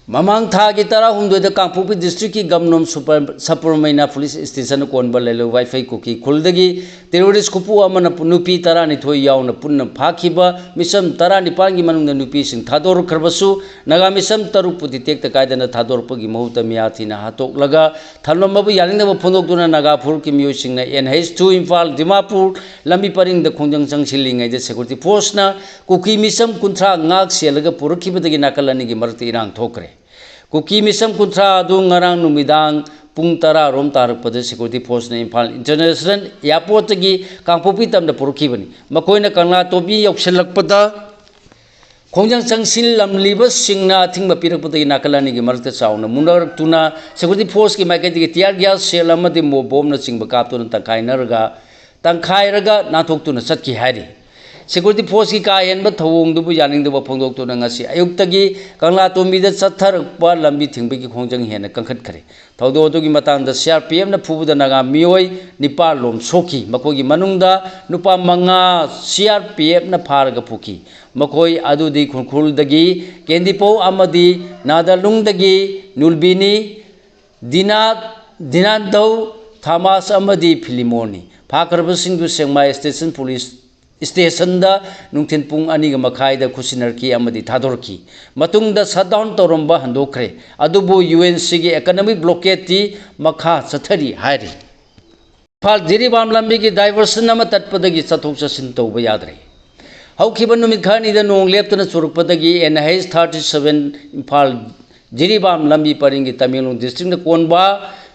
ꯃꯃꯥꯡ ꯊꯥꯒꯤ ꯇꯔꯥꯍꯨꯝꯗꯣꯏꯗ ꯀꯥꯡꯄꯣꯛꯄꯤ ꯗꯤꯁꯇ꯭ꯔꯤꯛꯀꯤ ꯒꯝꯅꯣꯝ ꯁꯨꯄꯔ ꯁꯄꯨꯔꯃꯩꯅ ꯄꯨꯂꯤꯁ ꯁ꯭ꯇꯦꯁꯟ ꯀꯣꯟꯕ ꯂꯩꯂꯧ ꯋꯥꯏꯐꯩ ꯀꯨꯀꯤ ꯈꯨꯜꯗꯒꯤ ꯇꯦꯔꯣꯔꯤꯁ ꯈꯨꯄꯨ ꯑꯃꯅ ꯄꯨ- ꯅꯨꯄꯤ ꯇꯔꯥꯅꯤꯊꯣꯏ ꯌꯥꯎꯅ ꯄꯨꯟꯅ ꯐꯥꯈꯤꯕ ꯃꯤꯆꯝ ꯇꯔꯥꯅꯤꯄꯥꯟꯒꯤ ꯃꯅꯨꯡꯗ ꯅꯨꯄꯤꯁꯤꯡ ꯊꯥꯗꯣꯔꯛꯈ꯭ꯔꯕꯁꯨ, ꯅꯥꯒꯥ ꯃꯤꯆꯝ ꯇꯔꯨꯛꯄꯨꯗꯤ ꯇꯦꯛꯇ ꯀꯥꯏꯗꯅ ꯊꯥꯗꯣꯔꯛꯄꯒꯤ ꯃꯍꯨꯠꯇ ꯃꯤꯌꯥꯊꯤꯅ ꯍꯥꯠꯇꯣꯛꯂꯒ ꯊꯝꯂꯝꯕꯕꯨ ꯌꯥꯅꯤꯡꯗꯕ ꯐꯣꯡꯗꯣꯛꯇꯨꯅ ꯅꯥꯒꯥ ꯐꯨꯔꯨꯞꯀꯤ ꯃꯤꯑꯣꯏꯁꯤꯡꯅ N H two Imphal Dimapur ꯂꯝꯕꯤ ꯄꯔꯤꯡꯗ ꯈꯣꯡꯖꯪ ꯆꯪꯁꯤꯜꯂꯤꯉꯩꯗ ꯁꯦꯀ꯭ꯌꯨꯔꯤꯇꯤ ꯐꯣꯔꯁꯅ ꯀꯨꯀꯤ ꯃꯤꯆꯝ ꯀꯨꯟꯊ꯭ꯔꯥ ꯉꯥꯛ ꯁꯦꯜꯂꯒ ꯄꯨꯔꯛꯈꯤꯕꯗꯒꯤ ꯅꯥꯀꯜ ꯑꯅꯤꯒꯤ ꯃꯔꯛꯇ ꯏꯔꯥꯡ ꯊꯣꯛꯈ꯭ꯔꯦ꯫ ꯀꯨꯀꯤ ꯃꯤꯆꯝ ꯀꯨꯟꯊ꯭ꯔꯥ ꯑꯗꯨ ꯉꯔꯥꯡ ꯅꯨꯃꯤꯗꯥꯡ ꯄꯨꯡ ꯇꯔꯥ ꯔꯣꯝ ꯇꯥꯔꯛꯄꯗ ꯁꯦꯀ꯭ꯌꯨꯔꯤꯇꯤ ꯐꯣꯔꯁꯅ ꯏꯝꯐꯥꯜ ꯏꯟꯇꯔꯅꯦꯁꯅꯦꯜ ꯑꯦꯌꯔꯄꯣꯔꯠꯇꯒꯤ ꯀꯥꯡꯄꯣꯛꯄꯤ ꯇꯝꯅ ꯄꯨꯔꯛꯈꯤꯕꯅꯤ꯫ ꯃꯈꯣꯏꯅ ꯀꯪꯂꯥ ꯇꯣꯄꯤ ꯌꯧꯁꯤꯜꯂꯛꯄꯗ ꯈꯣꯡꯖꯪ ꯆꯪꯁꯤꯜꯂꯝꯂꯤꯕꯁꯤꯡꯅ ꯑꯊꯤꯡꯕ ꯄꯤꯔꯛꯄꯗꯒꯤ ꯅꯥꯀꯜ ꯑꯅꯤꯒꯤ ꯃꯔꯛꯇ ꯆꯥꯎꯅ ꯃꯨꯟꯅꯔꯛꯇꯨꯅ ꯁꯦꯀ꯭ꯌꯨꯔꯤꯇꯤ ꯐꯣꯔꯁꯀꯤ ꯃꯥꯏꯀꯩꯗꯒꯤ ꯇꯤꯌꯥꯔ ꯒ꯭ꯌꯥꯁ ꯁꯦꯜ ꯑꯃꯗꯤ ꯃꯣ ꯕꯣꯝꯅꯆꯤꯡꯕ ꯀꯥꯞꯇꯨꯅ ꯇꯪꯈꯥꯏꯅꯔꯒ ꯇꯪꯈꯥꯏꯔꯒ ꯅꯥꯟꯊꯣꯛꯇꯨꯅ ꯆꯠꯈꯤ ꯍꯥꯏꯔꯤ꯫ ꯁꯦꯀ꯭ꯌꯨꯔꯤꯇꯤ ꯐꯣꯔꯁꯀꯤ ꯀꯥ ꯍꯦꯟꯕ ꯊꯧꯑꯣꯡꯗꯨꯕꯨ ꯌꯥꯅꯤꯡꯗꯕ ꯐꯣꯡꯗꯣꯛꯇꯨꯅ ꯉꯁꯤ ꯑꯌꯨꯛꯇꯒꯤ ꯀꯪꯂꯥꯇꯣꯝꯕꯤꯗ ꯆꯠꯊꯔꯛꯄ ꯂꯝꯕꯤ ꯊꯤꯡꯕꯒꯤ ꯈꯣꯡꯖꯪ ꯍꯦꯟꯅ ꯀꯟꯈꯠꯈ꯭ꯔꯦ꯫ ꯊꯧꯗꯣꯛ ꯑꯗꯨꯒꯤ ꯃꯇꯥꯡꯗ ꯁꯤ ꯑꯥꯔ ꯄꯤ ꯑꯦꯐꯅ ꯐꯨꯕꯗ ꯅꯥꯒꯥ ꯃꯤꯑꯣꯏ ꯅꯤꯄꯥꯜ ꯂꯣꯝ ꯁꯣꯛꯈꯤ꯫ ꯃꯈꯣꯏꯒꯤ ꯃꯅꯨꯡꯗ ꯅꯨꯄꯥ ꯃꯉꯥ ꯁꯤ ꯑꯥꯔ ꯄꯤ ꯑꯦꯐꯅ ꯐꯥꯔꯒ ꯄꯨꯈꯤ꯫ ꯃꯈꯣꯏ ꯑꯗꯨꯗꯤ ꯈꯨꯔꯈꯨꯜꯗꯒꯤ ꯀꯦꯟꯗꯤꯄꯧ ꯑꯃꯗꯤ ꯅꯥꯗꯥꯂꯨꯡꯗꯒꯤ ꯅꯨꯜꯕꯤꯅꯤ, ꯗꯤꯅꯥ, ꯗꯤꯅꯥꯟꯗꯧ, ꯊꯥꯃꯥꯁ ꯑꯃꯗꯤ ꯐꯤꯂꯤꯃꯣꯟꯅꯤ꯫ ꯐꯥꯈ꯭ꯔꯕꯁꯤꯡꯗꯨ ꯁꯦꯛꯃꯥꯏ ꯁ꯭ꯇꯦꯁꯟ ꯄꯨꯂꯤꯁ ꯁ꯭ꯇꯦꯁꯟꯗ ꯅꯨꯡꯊꯤꯜ ꯄꯨꯡ ꯑꯅꯤꯒ ꯃꯈꯥꯏꯗ ꯈꯨꯠꯁꯤꯟꯅꯔꯛꯈꯤ ꯑꯃꯗꯤ ꯊꯥꯗꯣꯔꯛꯈꯤ꯫ ꯃꯇꯨꯡꯗ ꯁꯠꯗꯥꯎꯟ ꯇꯧꯔꯝꯕ ꯍꯟꯗꯣꯛꯈ꯭ꯔꯦ꯫ ꯑꯗꯨꯕꯨ ꯌꯨ ꯑꯦꯟ ꯁꯤꯒꯤ ꯑꯦꯀꯅꯣꯃꯤꯛ ꯕ꯭ꯂꯣꯀꯦꯠꯇꯤ ꯃꯈꯥ ꯆꯠꯊꯔꯤ ꯍꯥꯏꯔꯤ꯫ ꯏꯝꯐꯥꯜ ꯖꯤꯔꯤꯕꯥꯝ ꯂꯝꯕꯤꯒꯤ ꯗꯥꯏꯚꯔꯁꯟ ꯑꯃ ꯇꯠꯄꯗꯒꯤ ꯆꯠꯊꯣꯛ ꯆꯠꯁꯤꯟ ꯇꯧꯕ ꯌꯥꯗ꯭ꯔꯦ꯫ ꯍꯧꯈꯤꯕ ꯅꯨꯃꯤꯠ ꯈꯔꯅꯤꯗ ꯅꯣꯡ ꯂꯦꯞꯇꯅ ꯆꯨꯔꯛꯄꯗꯒꯤ N H thirty seven Imphal Jiribam ꯂꯝꯕꯤ ꯄꯔꯤꯡꯒꯤ ꯇꯃꯦꯡꯂꯣꯡ ꯗꯤꯁꯇ꯭ꯔꯤꯛꯅ ꯀꯣꯟꯕ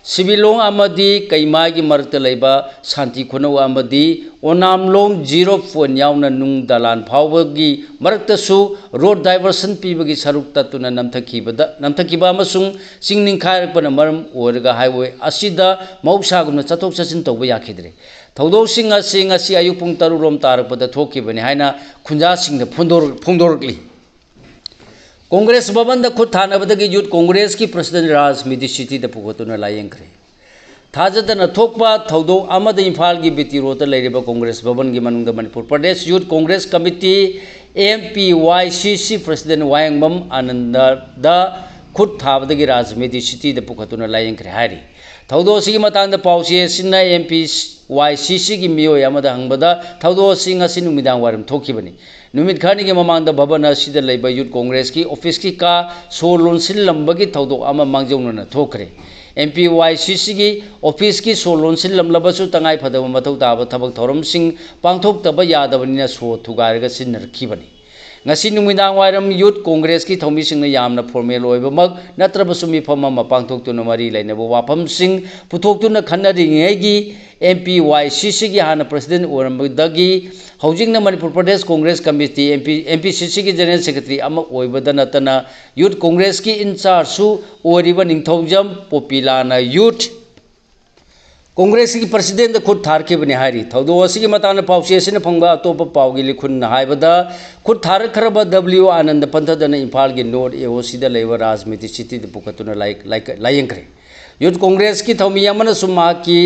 ꯁꯤꯕꯤꯂꯣꯡ ꯑꯃꯗꯤ ꯀꯩꯃꯥꯏꯒꯤ ꯃꯔꯛꯇ ꯂꯩꯕ ꯁꯥꯟꯇꯤ ꯈꯨꯅꯧ ꯑꯃꯗꯤ ꯑꯣꯅꯥꯝꯂꯣꯡ ꯖꯤꯔꯣ ꯄꯣꯏꯟꯠ ꯌꯥꯎꯅ ꯅꯨꯡ ꯗꯂꯥꯟ ꯐꯥꯎꯕꯒꯤ ꯃꯔꯛꯇꯁꯨ ꯔꯣꯗ ꯗꯥꯏꯚꯔꯁꯟ ꯄꯤꯕꯒꯤ ꯁꯔꯨꯛ ꯇꯠꯇꯨꯅ ꯅꯝꯊꯈꯤꯕꯗ, ꯅꯝꯊꯈꯤꯕ ꯑꯃꯁꯨꯡ ꯆꯤꯡ ꯅꯤꯡꯈꯥꯏꯔꯛꯄꯅ ꯃꯔꯝ ꯑꯣꯏꯔꯒ ꯍꯥꯏꯋꯦ ꯑꯁꯤꯗ ꯃꯍꯧꯁꯥꯒꯨꯝꯅ ꯆꯠꯊꯣꯛ ꯆꯠꯁꯤꯟ ꯇꯧꯕ ꯌꯥꯈꯤꯗ꯭ꯔꯦ꯫ ꯊꯧꯗꯣꯛꯁꯤꯡ ꯑꯁꯤ ꯉꯁꯤ ꯑꯌꯨꯛ ꯄꯨꯡ ꯇꯔꯨꯛ ꯔꯣꯝ ꯇꯥꯔꯛꯄꯗ ꯊꯣꯛꯈꯤꯕꯅꯤ ꯍꯥꯏꯅ ꯈꯨꯟꯖꯥꯁꯤꯡꯅ ꯐꯣꯡꯗꯣꯔꯛ-, ꯐꯣꯡꯗꯣꯔꯛꯂꯤ꯫ ꯀꯣꯡꯒ꯭ꯔꯦꯁ ꯚꯕꯟꯗ ꯈꯨꯠ ꯊꯥꯅꯕꯗꯒꯤ ꯌꯨꯠ ꯀꯣꯡꯒ꯭ꯔꯦꯁꯀꯤ ꯄ꯭ꯔꯁꯤꯗꯦꯟ ꯔꯥꯖ ꯃꯤꯗꯤ ꯁꯤꯇꯤꯗ ꯄꯨꯈꯠꯇꯨꯅ ꯂꯥꯌꯦꯡꯈ꯭ꯔꯦ꯫ ꯊꯥꯖꯗꯅ ꯊꯣꯛꯄ ꯊꯧꯗꯣꯛ ꯑꯃꯗ ꯏꯝꯐꯥꯜꯒꯤ ꯕꯤ ꯇꯤ ꯔꯣꯗꯇ ꯂꯩꯔꯤꯕ ꯀꯣꯡꯒ꯭ꯔꯦꯁ ꯚꯕꯟꯒꯤ ꯃꯅꯨꯡꯗ ꯃꯅꯤꯄꯨꯔ ꯄ꯭ꯔꯗꯦꯁ ꯌꯨꯠ ꯀꯣꯡꯒ꯭ꯔꯦꯁ ꯀꯃꯤꯇꯤ, ꯑꯦꯝ ꯄꯤ ꯋꯥꯏ ꯁꯤ ꯁꯤ ꯄ꯭ꯔꯁꯤꯗꯦꯟ ꯋꯥꯍꯦꯡꯕꯝ ꯑꯥꯅꯟꯗꯗ ꯈꯨꯠ ꯊꯥꯕꯗꯒꯤ ꯔꯥꯖ ꯃꯦꯗꯤꯁꯤꯇꯤꯗ ꯄꯨꯈꯠꯇꯨꯅ ꯂꯥꯌꯦꯡꯈ꯭ꯔꯦ ꯍꯥꯏꯔꯤ꯫ ꯊꯧꯗꯣꯛ ꯑꯁꯤꯒꯤ ꯃꯇꯥꯡꯗ ꯄꯥꯎꯆꯦ ꯑꯁꯤꯅ ꯑꯦꯝ ꯄꯤ ꯋꯥꯏ ꯁꯤ ꯁꯤꯒꯤ ꯃꯤꯑꯣꯏ ꯑꯃꯗ ꯍꯪꯕꯗ, ꯊꯧꯗꯣꯛ ꯑꯁꯤ ꯉꯁꯤ ꯅꯨꯃꯤꯗꯥꯡ ꯋꯥꯏꯔꯝ ꯊꯣꯛꯈꯤꯕꯅꯤ꯫ ꯅꯨꯃꯤꯠ ꯈꯔꯅꯤꯒꯤ ꯃꯃꯥꯡꯗ ꯚꯕꯟ ꯑꯁꯤꯗ ꯂꯩꯕ ꯌꯨꯠ ꯀꯣꯡꯒ꯭ꯔꯦꯁꯀꯤ ꯑꯣꯐꯤꯁꯀꯤ ꯀꯥ ꯁꯣ ꯂꯣꯟꯁꯤꯜꯂꯝꯕꯒꯤ ꯊꯧꯗꯣꯛ ꯑꯃ ꯃꯥꯡꯖꯧꯅꯅ ꯊꯣꯛꯈ꯭ꯔꯦ꯫ ꯑꯦꯝ ꯄꯤ ꯋꯥꯏ ꯁꯤ ꯁꯤꯒꯤ ꯑꯣꯐꯤꯁꯀꯤ ꯁꯣ ꯂꯣꯟꯁꯤꯜꯂꯝꯂꯕꯁꯨ, ꯇꯉꯥꯏ ꯐꯗꯕ ꯃꯊꯧ ꯇꯥꯕ ꯊꯕꯛ ꯊꯧꯔꯝꯁꯤꯡ ꯄꯥꯡꯊꯣꯛꯇꯕ ꯌꯥꯗꯕꯅꯤꯅ ꯁꯣ ꯊꯨꯒꯥꯏꯔꯒ ꯁꯤꯖꯤꯟꯅꯔꯛꯈꯤꯕꯅꯤ꯫ ꯉꯁꯤ ꯅꯨꯃꯤꯗꯥꯡ ꯋꯥꯏꯔꯝ ꯌꯨꯠ ꯀꯣꯡꯒ꯭ꯔꯦꯁꯀꯤ ꯊꯧꯃꯤꯁꯤꯡꯅ ꯌꯥꯝꯅ ꯐꯣꯔꯃꯦꯜ ꯑꯣꯏꯕꯃꯛ ꯅꯠꯇ꯭ꯔꯕꯁꯨ ꯃꯤꯐꯝ ꯑꯃ ꯄꯥꯡꯊꯣꯛꯇꯨꯅ ꯃꯔꯤ ꯂꯩꯅꯕ ꯋꯥꯐꯝꯁꯤꯡ ꯄꯨꯊꯣꯛꯇꯨꯅ ꯈꯟꯅꯔꯤꯉꯩꯒꯤ, ꯑꯦꯝ ꯄꯤ ꯋꯥꯏ ꯁꯤ ꯁꯤꯒꯤ ꯍꯥꯟꯅ ꯄ꯭ꯔꯁꯤꯗꯦꯟ ꯑꯣꯏꯔꯝꯕꯗꯒꯤ ꯍꯧꯖꯤꯛꯅ Manipur Pradesh Congress committee, M P, M P ꯁꯤ ꯁꯤꯒꯤ ꯖꯦꯅꯔꯦꯜ ꯁꯦꯀ꯭ꯔꯦꯇꯔꯤ ꯑꯃ ꯑꯣꯏꯕꯗ ꯅꯠꯇꯅ ꯌꯨꯠ ꯀꯣꯡꯒ꯭ꯔꯦꯁꯀꯤ ꯏꯟꯆꯥꯔꯖꯁꯨ ꯑꯣꯏꯔꯤꯕ ꯅꯤꯡꯊꯧꯖꯝ ꯄꯣꯄꯤꯂꯥꯅ ꯌꯨꯠ ꯀꯣꯡꯒ꯭ꯔꯦꯁꯀꯤ ꯄ꯭ꯔꯁꯤꯗꯦꯟꯗ ꯈꯨꯠ ꯊꯥꯔꯛꯈꯤꯕꯅꯤ ꯍꯥꯏꯔꯤ꯫ ꯊꯧꯗꯣꯛ ꯑꯁꯤꯒꯤ ꯃꯇꯥꯡꯗ ꯄꯥꯎꯆꯦ ꯑꯁꯤꯅ ꯐꯪꯕ ꯑꯇꯣꯞꯄ ꯄꯥꯎꯒꯤ ꯂꯤꯈꯨꯟꯅ ꯍꯥꯏꯕꯗ, ꯈꯨꯠ ꯊꯥꯔꯛꯈ꯭ꯔꯕ ꯗꯕ꯭ꯂꯤꯎ ꯑꯥꯅꯟꯗ ꯄꯟꯊꯗꯅ ꯏꯝꯐꯥꯜꯒꯤ ꯅꯣꯔꯠ ꯑꯦ ꯑꯣ ꯁꯤꯗ ꯂꯩꯕ ꯔꯥꯖ ꯃꯦꯗꯤꯁꯤꯇꯤꯗ ꯄꯨꯈꯠꯇꯨꯅ ꯂꯥꯏ-, ꯂꯥꯏ-, ꯂꯥꯌꯦꯡꯈ꯭ꯔꯦ꯫ ꯌꯨꯠ ꯀꯣꯡꯒ꯭ꯔꯦꯁꯀꯤ ꯊꯧꯃꯤ ꯑꯃꯅꯁꯨ ꯃꯍꯥꯛꯀꯤ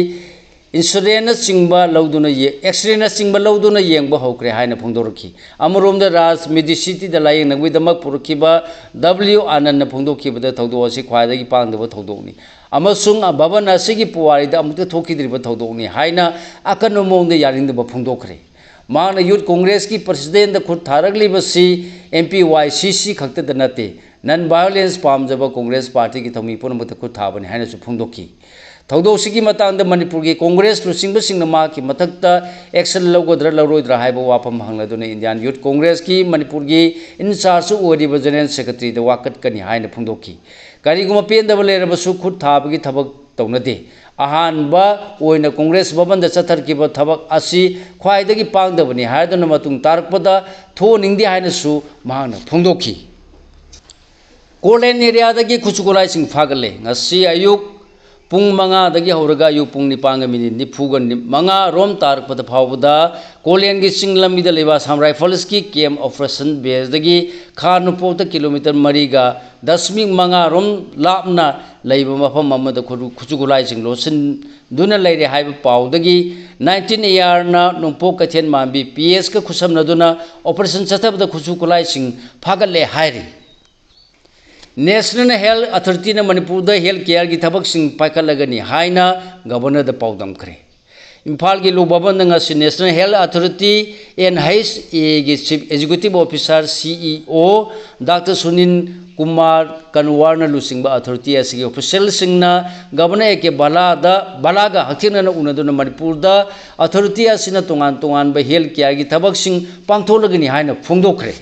ꯏꯟꯁꯨꯔꯦꯟꯁꯅꯆꯤꯡꯕ ꯂꯧꯗꯨꯅ ꯌꯦ-, ꯑꯦꯛꯁꯔꯦꯅꯆꯤꯡꯕ ꯂꯧꯗꯨꯅ ꯌꯦꯡꯕ ꯍꯧꯈ꯭ꯔꯦ ꯍꯥꯏꯅ ꯐꯣꯡꯗꯣꯔꯛꯈꯤ꯫ ꯑꯃꯔꯣꯝꯗ ꯔꯥꯖ ꯃꯦꯗꯤꯁꯤꯇꯤꯗ ꯂꯥꯌꯦꯡꯅꯕꯒꯤꯗꯃꯛ ꯄꯨꯔꯛꯈꯤꯕ ꯗꯕ꯭ꯂꯤꯎ ꯑꯥꯅꯟꯗꯅ ꯐꯣꯡꯗꯣꯛꯈꯤꯕꯗ, ꯊꯧꯗꯣꯛ ꯑꯁꯤ ꯈ꯭ꯋꯥꯏꯗꯒꯤ ꯄꯥꯡꯗꯕ ꯊꯧꯗꯣꯛꯅꯤ ꯑꯃꯁꯨꯡ ꯚꯕꯟ ꯑꯁꯤꯒꯤ ꯄꯨꯋꯥꯔꯤꯗ ꯑꯃꯨꯛꯇ ꯊꯣꯛꯈꯤꯗ꯭ꯔꯤꯕ ꯊꯧꯗꯣꯛꯅꯤ ꯍꯥꯏꯅ ꯑꯀꯟꯕ ꯃꯑꯣꯡꯗ ꯌꯥꯅꯤꯡꯗꯕ ꯐꯣꯡꯗꯣꯛꯈ꯭ꯔꯦ꯫ ꯃꯍꯥꯛꯅ ꯌꯨꯠ ꯀꯣꯡꯒ꯭ꯔꯦꯁꯀꯤ ꯄ꯭ꯔꯁꯤꯗꯦꯟꯗ ꯈꯨꯠ ꯊꯥꯔꯛꯂꯤꯕꯁꯤ ꯑꯦꯝ ꯄꯤ ꯋꯥꯏ ꯁꯤ ꯁꯤ ꯈꯛꯇꯗ ꯅꯠꯇꯦ, ꯅꯟ ꯚꯥꯏꯑꯣꯂꯦꯟꯁ ꯄꯥꯝꯖꯕ ꯀꯣꯡꯒ꯭ꯔꯦꯁ ꯄꯥꯔꯇꯤꯒꯤ ꯊꯧꯃꯤ ꯄꯨꯝꯅꯃꯛꯇ ꯈꯨꯠ ꯊꯥꯕꯅꯤ ꯍꯥꯏꯅꯁꯨ ꯐꯣꯡꯗꯣꯛꯈꯤ꯫ ꯊꯧꯗꯣꯛꯁꯤꯒꯤ ꯃꯇꯥꯡꯗ ꯃꯅꯤꯄꯨꯔꯒꯤ ꯀꯣꯡꯒ꯭ꯔꯦꯁ ꯂꯨꯆꯤꯡꯕꯁꯤꯡꯅ ꯃꯍꯥꯛꯀꯤ ꯃꯊꯛꯇ ꯑꯦꯛꯁꯟ ꯂꯧꯒꯗ꯭ꯔꯥ ꯂꯧꯔꯣꯏꯗ꯭ꯔꯥ ꯍꯥꯏꯕ ꯋꯥꯐꯝ ꯍꯪꯂꯗꯨꯅ ꯏꯟꯗꯤꯌꯥꯟ ꯌꯨꯠ ꯀꯣꯡꯒ꯭ꯔꯦꯁꯀꯤ ꯃꯅꯤꯄꯨꯔꯒꯤ ꯏꯟꯆꯥꯔꯖꯁꯨ ꯑꯣꯏꯔꯤꯕ ꯖꯦꯅꯔꯦꯜ ꯁꯦꯀ꯭ꯔꯦꯇꯔꯤꯗ ꯋꯥꯀꯠꯀꯅꯤ ꯍꯥꯏꯅ ꯐꯣꯡꯗꯣꯛꯈꯤ꯫ ꯀꯔꯤꯒꯨꯝꯕ ꯄꯦꯟꯗꯕ ꯂꯩꯔꯕꯁꯨ ꯈꯨꯠ ꯊꯥꯕꯒꯤ ꯊꯕꯛ ꯇꯧꯅꯗꯦ꯫ ꯑꯍꯥꯟꯕ ꯑꯣꯏꯅ ꯀꯣꯡꯒ꯭ꯔꯦꯁ ꯚꯕꯟꯗ ꯆꯠꯊꯔꯛꯈꯤꯕ ꯊꯕꯛ ꯑꯁꯤ ꯈ꯭ꯋꯥꯏꯗꯒꯤ ꯄꯥꯡꯗꯕꯅꯤ ꯍꯥꯏꯗꯨꯅ ꯃꯇꯨꯡ ꯇꯥꯔꯛꯄꯗ ꯊꯣꯛꯍꯟꯅꯤꯡꯗꯦ ꯍꯥꯏꯅꯁꯨ ꯃꯍꯥꯛꯅ ꯐꯣꯡꯗꯣꯛꯈꯤ꯫ ꯀꯣꯂꯦꯟ ꯑꯦꯔꯤꯌꯥꯗꯒꯤ ꯈꯨꯠꯁꯨ ꯈꯨꯠꯂꯥꯏꯁꯤꯡ ꯐꯥꯒꯠꯂꯦ꯫ ꯉꯁꯤ ꯑꯌꯨꯛ ꯄꯨꯡ ꯃꯉꯥꯗꯒꯤ ꯍꯧꯔꯒ ꯑꯌꯨꯛ ꯄꯨꯡ ꯅꯤꯄꯥꯟꯒ ꯃꯤꯅꯤꯠ ꯅꯤꯐꯨꯒ ꯃꯉꯥ ꯔꯣꯝ ꯇꯥꯔꯛꯄꯗ ꯐꯥꯎꯕꯗ ꯀꯣꯂꯦꯟꯒꯤ ꯆꯤꯡ ꯂꯝꯕꯤꯗ ꯂꯩꯕ ꯑꯁꯥꯝ ꯔꯥꯏꯐꯜꯁꯀꯤ ꯀꯦꯝ ꯑꯣꯄꯔꯦꯁꯟ ꯕꯦꯁꯇꯒꯤ ꯈꯥ ꯅꯣꯡꯄꯣꯛꯇ ꯀꯤꯂꯣꯃꯤꯇꯔ ꯃꯔꯤꯒ ꯗꯁꯃꯤꯛ ꯃꯉꯥ ꯔꯣꯝ ꯂꯥꯞꯅ ꯂꯩꯕ ꯃꯐꯝ ꯑꯃꯗ ꯈꯨꯠꯁꯨ ꯈꯨꯠꯂꯥꯏꯁꯤꯡ ꯂꯣꯠꯁꯤꯟꯗꯨꯅ ꯂꯩꯔꯦ ꯍꯥꯏꯕ ꯄꯥꯎꯗꯒꯤ ꯅꯥꯏꯟꯇꯤꯟ ꯑꯦ ꯑꯥꯔꯅ ꯅꯣꯡꯄꯣꯛ ꯀꯩꯊꯦꯜ ꯃꯥꯟꯕꯤ ꯄꯤ ꯑꯦꯁꯀ ꯈꯨꯠꯁꯝꯅꯗꯨꯅ ꯑꯣꯄꯔꯦꯁꯟ ꯆꯠꯊꯕꯗ ꯈꯨꯠꯁꯨ ꯈꯨꯠꯂꯥꯏꯁꯤꯡ ꯐꯥꯒꯠꯂꯦ ꯍꯥꯏꯔꯤ꯫ National Health Authorityꯅ ꯃꯅꯤꯄꯨꯔꯗ health careꯒꯤ ꯊꯕꯛꯁꯤꯡ ꯄꯥꯏꯈꯠꯂꯒꯅꯤ ꯍꯥꯏꯅ Governorꯗ ꯄꯥꯎꯗꯝꯈ꯭ꯔꯦ꯫ ꯏꯝꯐꯥꯜꯒꯤ ꯂꯣꯛ ꯚꯕꯟꯗ ꯉꯁꯤ National Health Authority, NHAꯒꯤ Chief Executive Officer, CEO, Doctor Sunil Kumar ꯀꯟꯋꯥꯔꯅ ꯂꯨꯆꯤꯡꯕ authority ꯑꯁꯤꯒꯤ officialꯁꯤꯡꯅ Governor A K ꯕꯂꯥꯗ, ꯕꯂꯥꯒ ꯍꯛꯊꯦꯡꯅꯅ ꯎꯅꯗꯨꯅ ꯃꯅꯤꯄꯨꯔꯗ authority ꯑꯁꯤꯅ ꯇꯣꯉꯥꯟ ꯇꯣꯉꯥꯟꯕ health careꯒꯤ ꯊꯕꯛꯁꯤꯡ ꯄꯥꯡꯊꯣꯛꯂꯒꯅꯤ ꯍꯥꯏꯅ ꯐꯣꯡꯗꯣꯛꯈ꯭ꯔꯦ꯫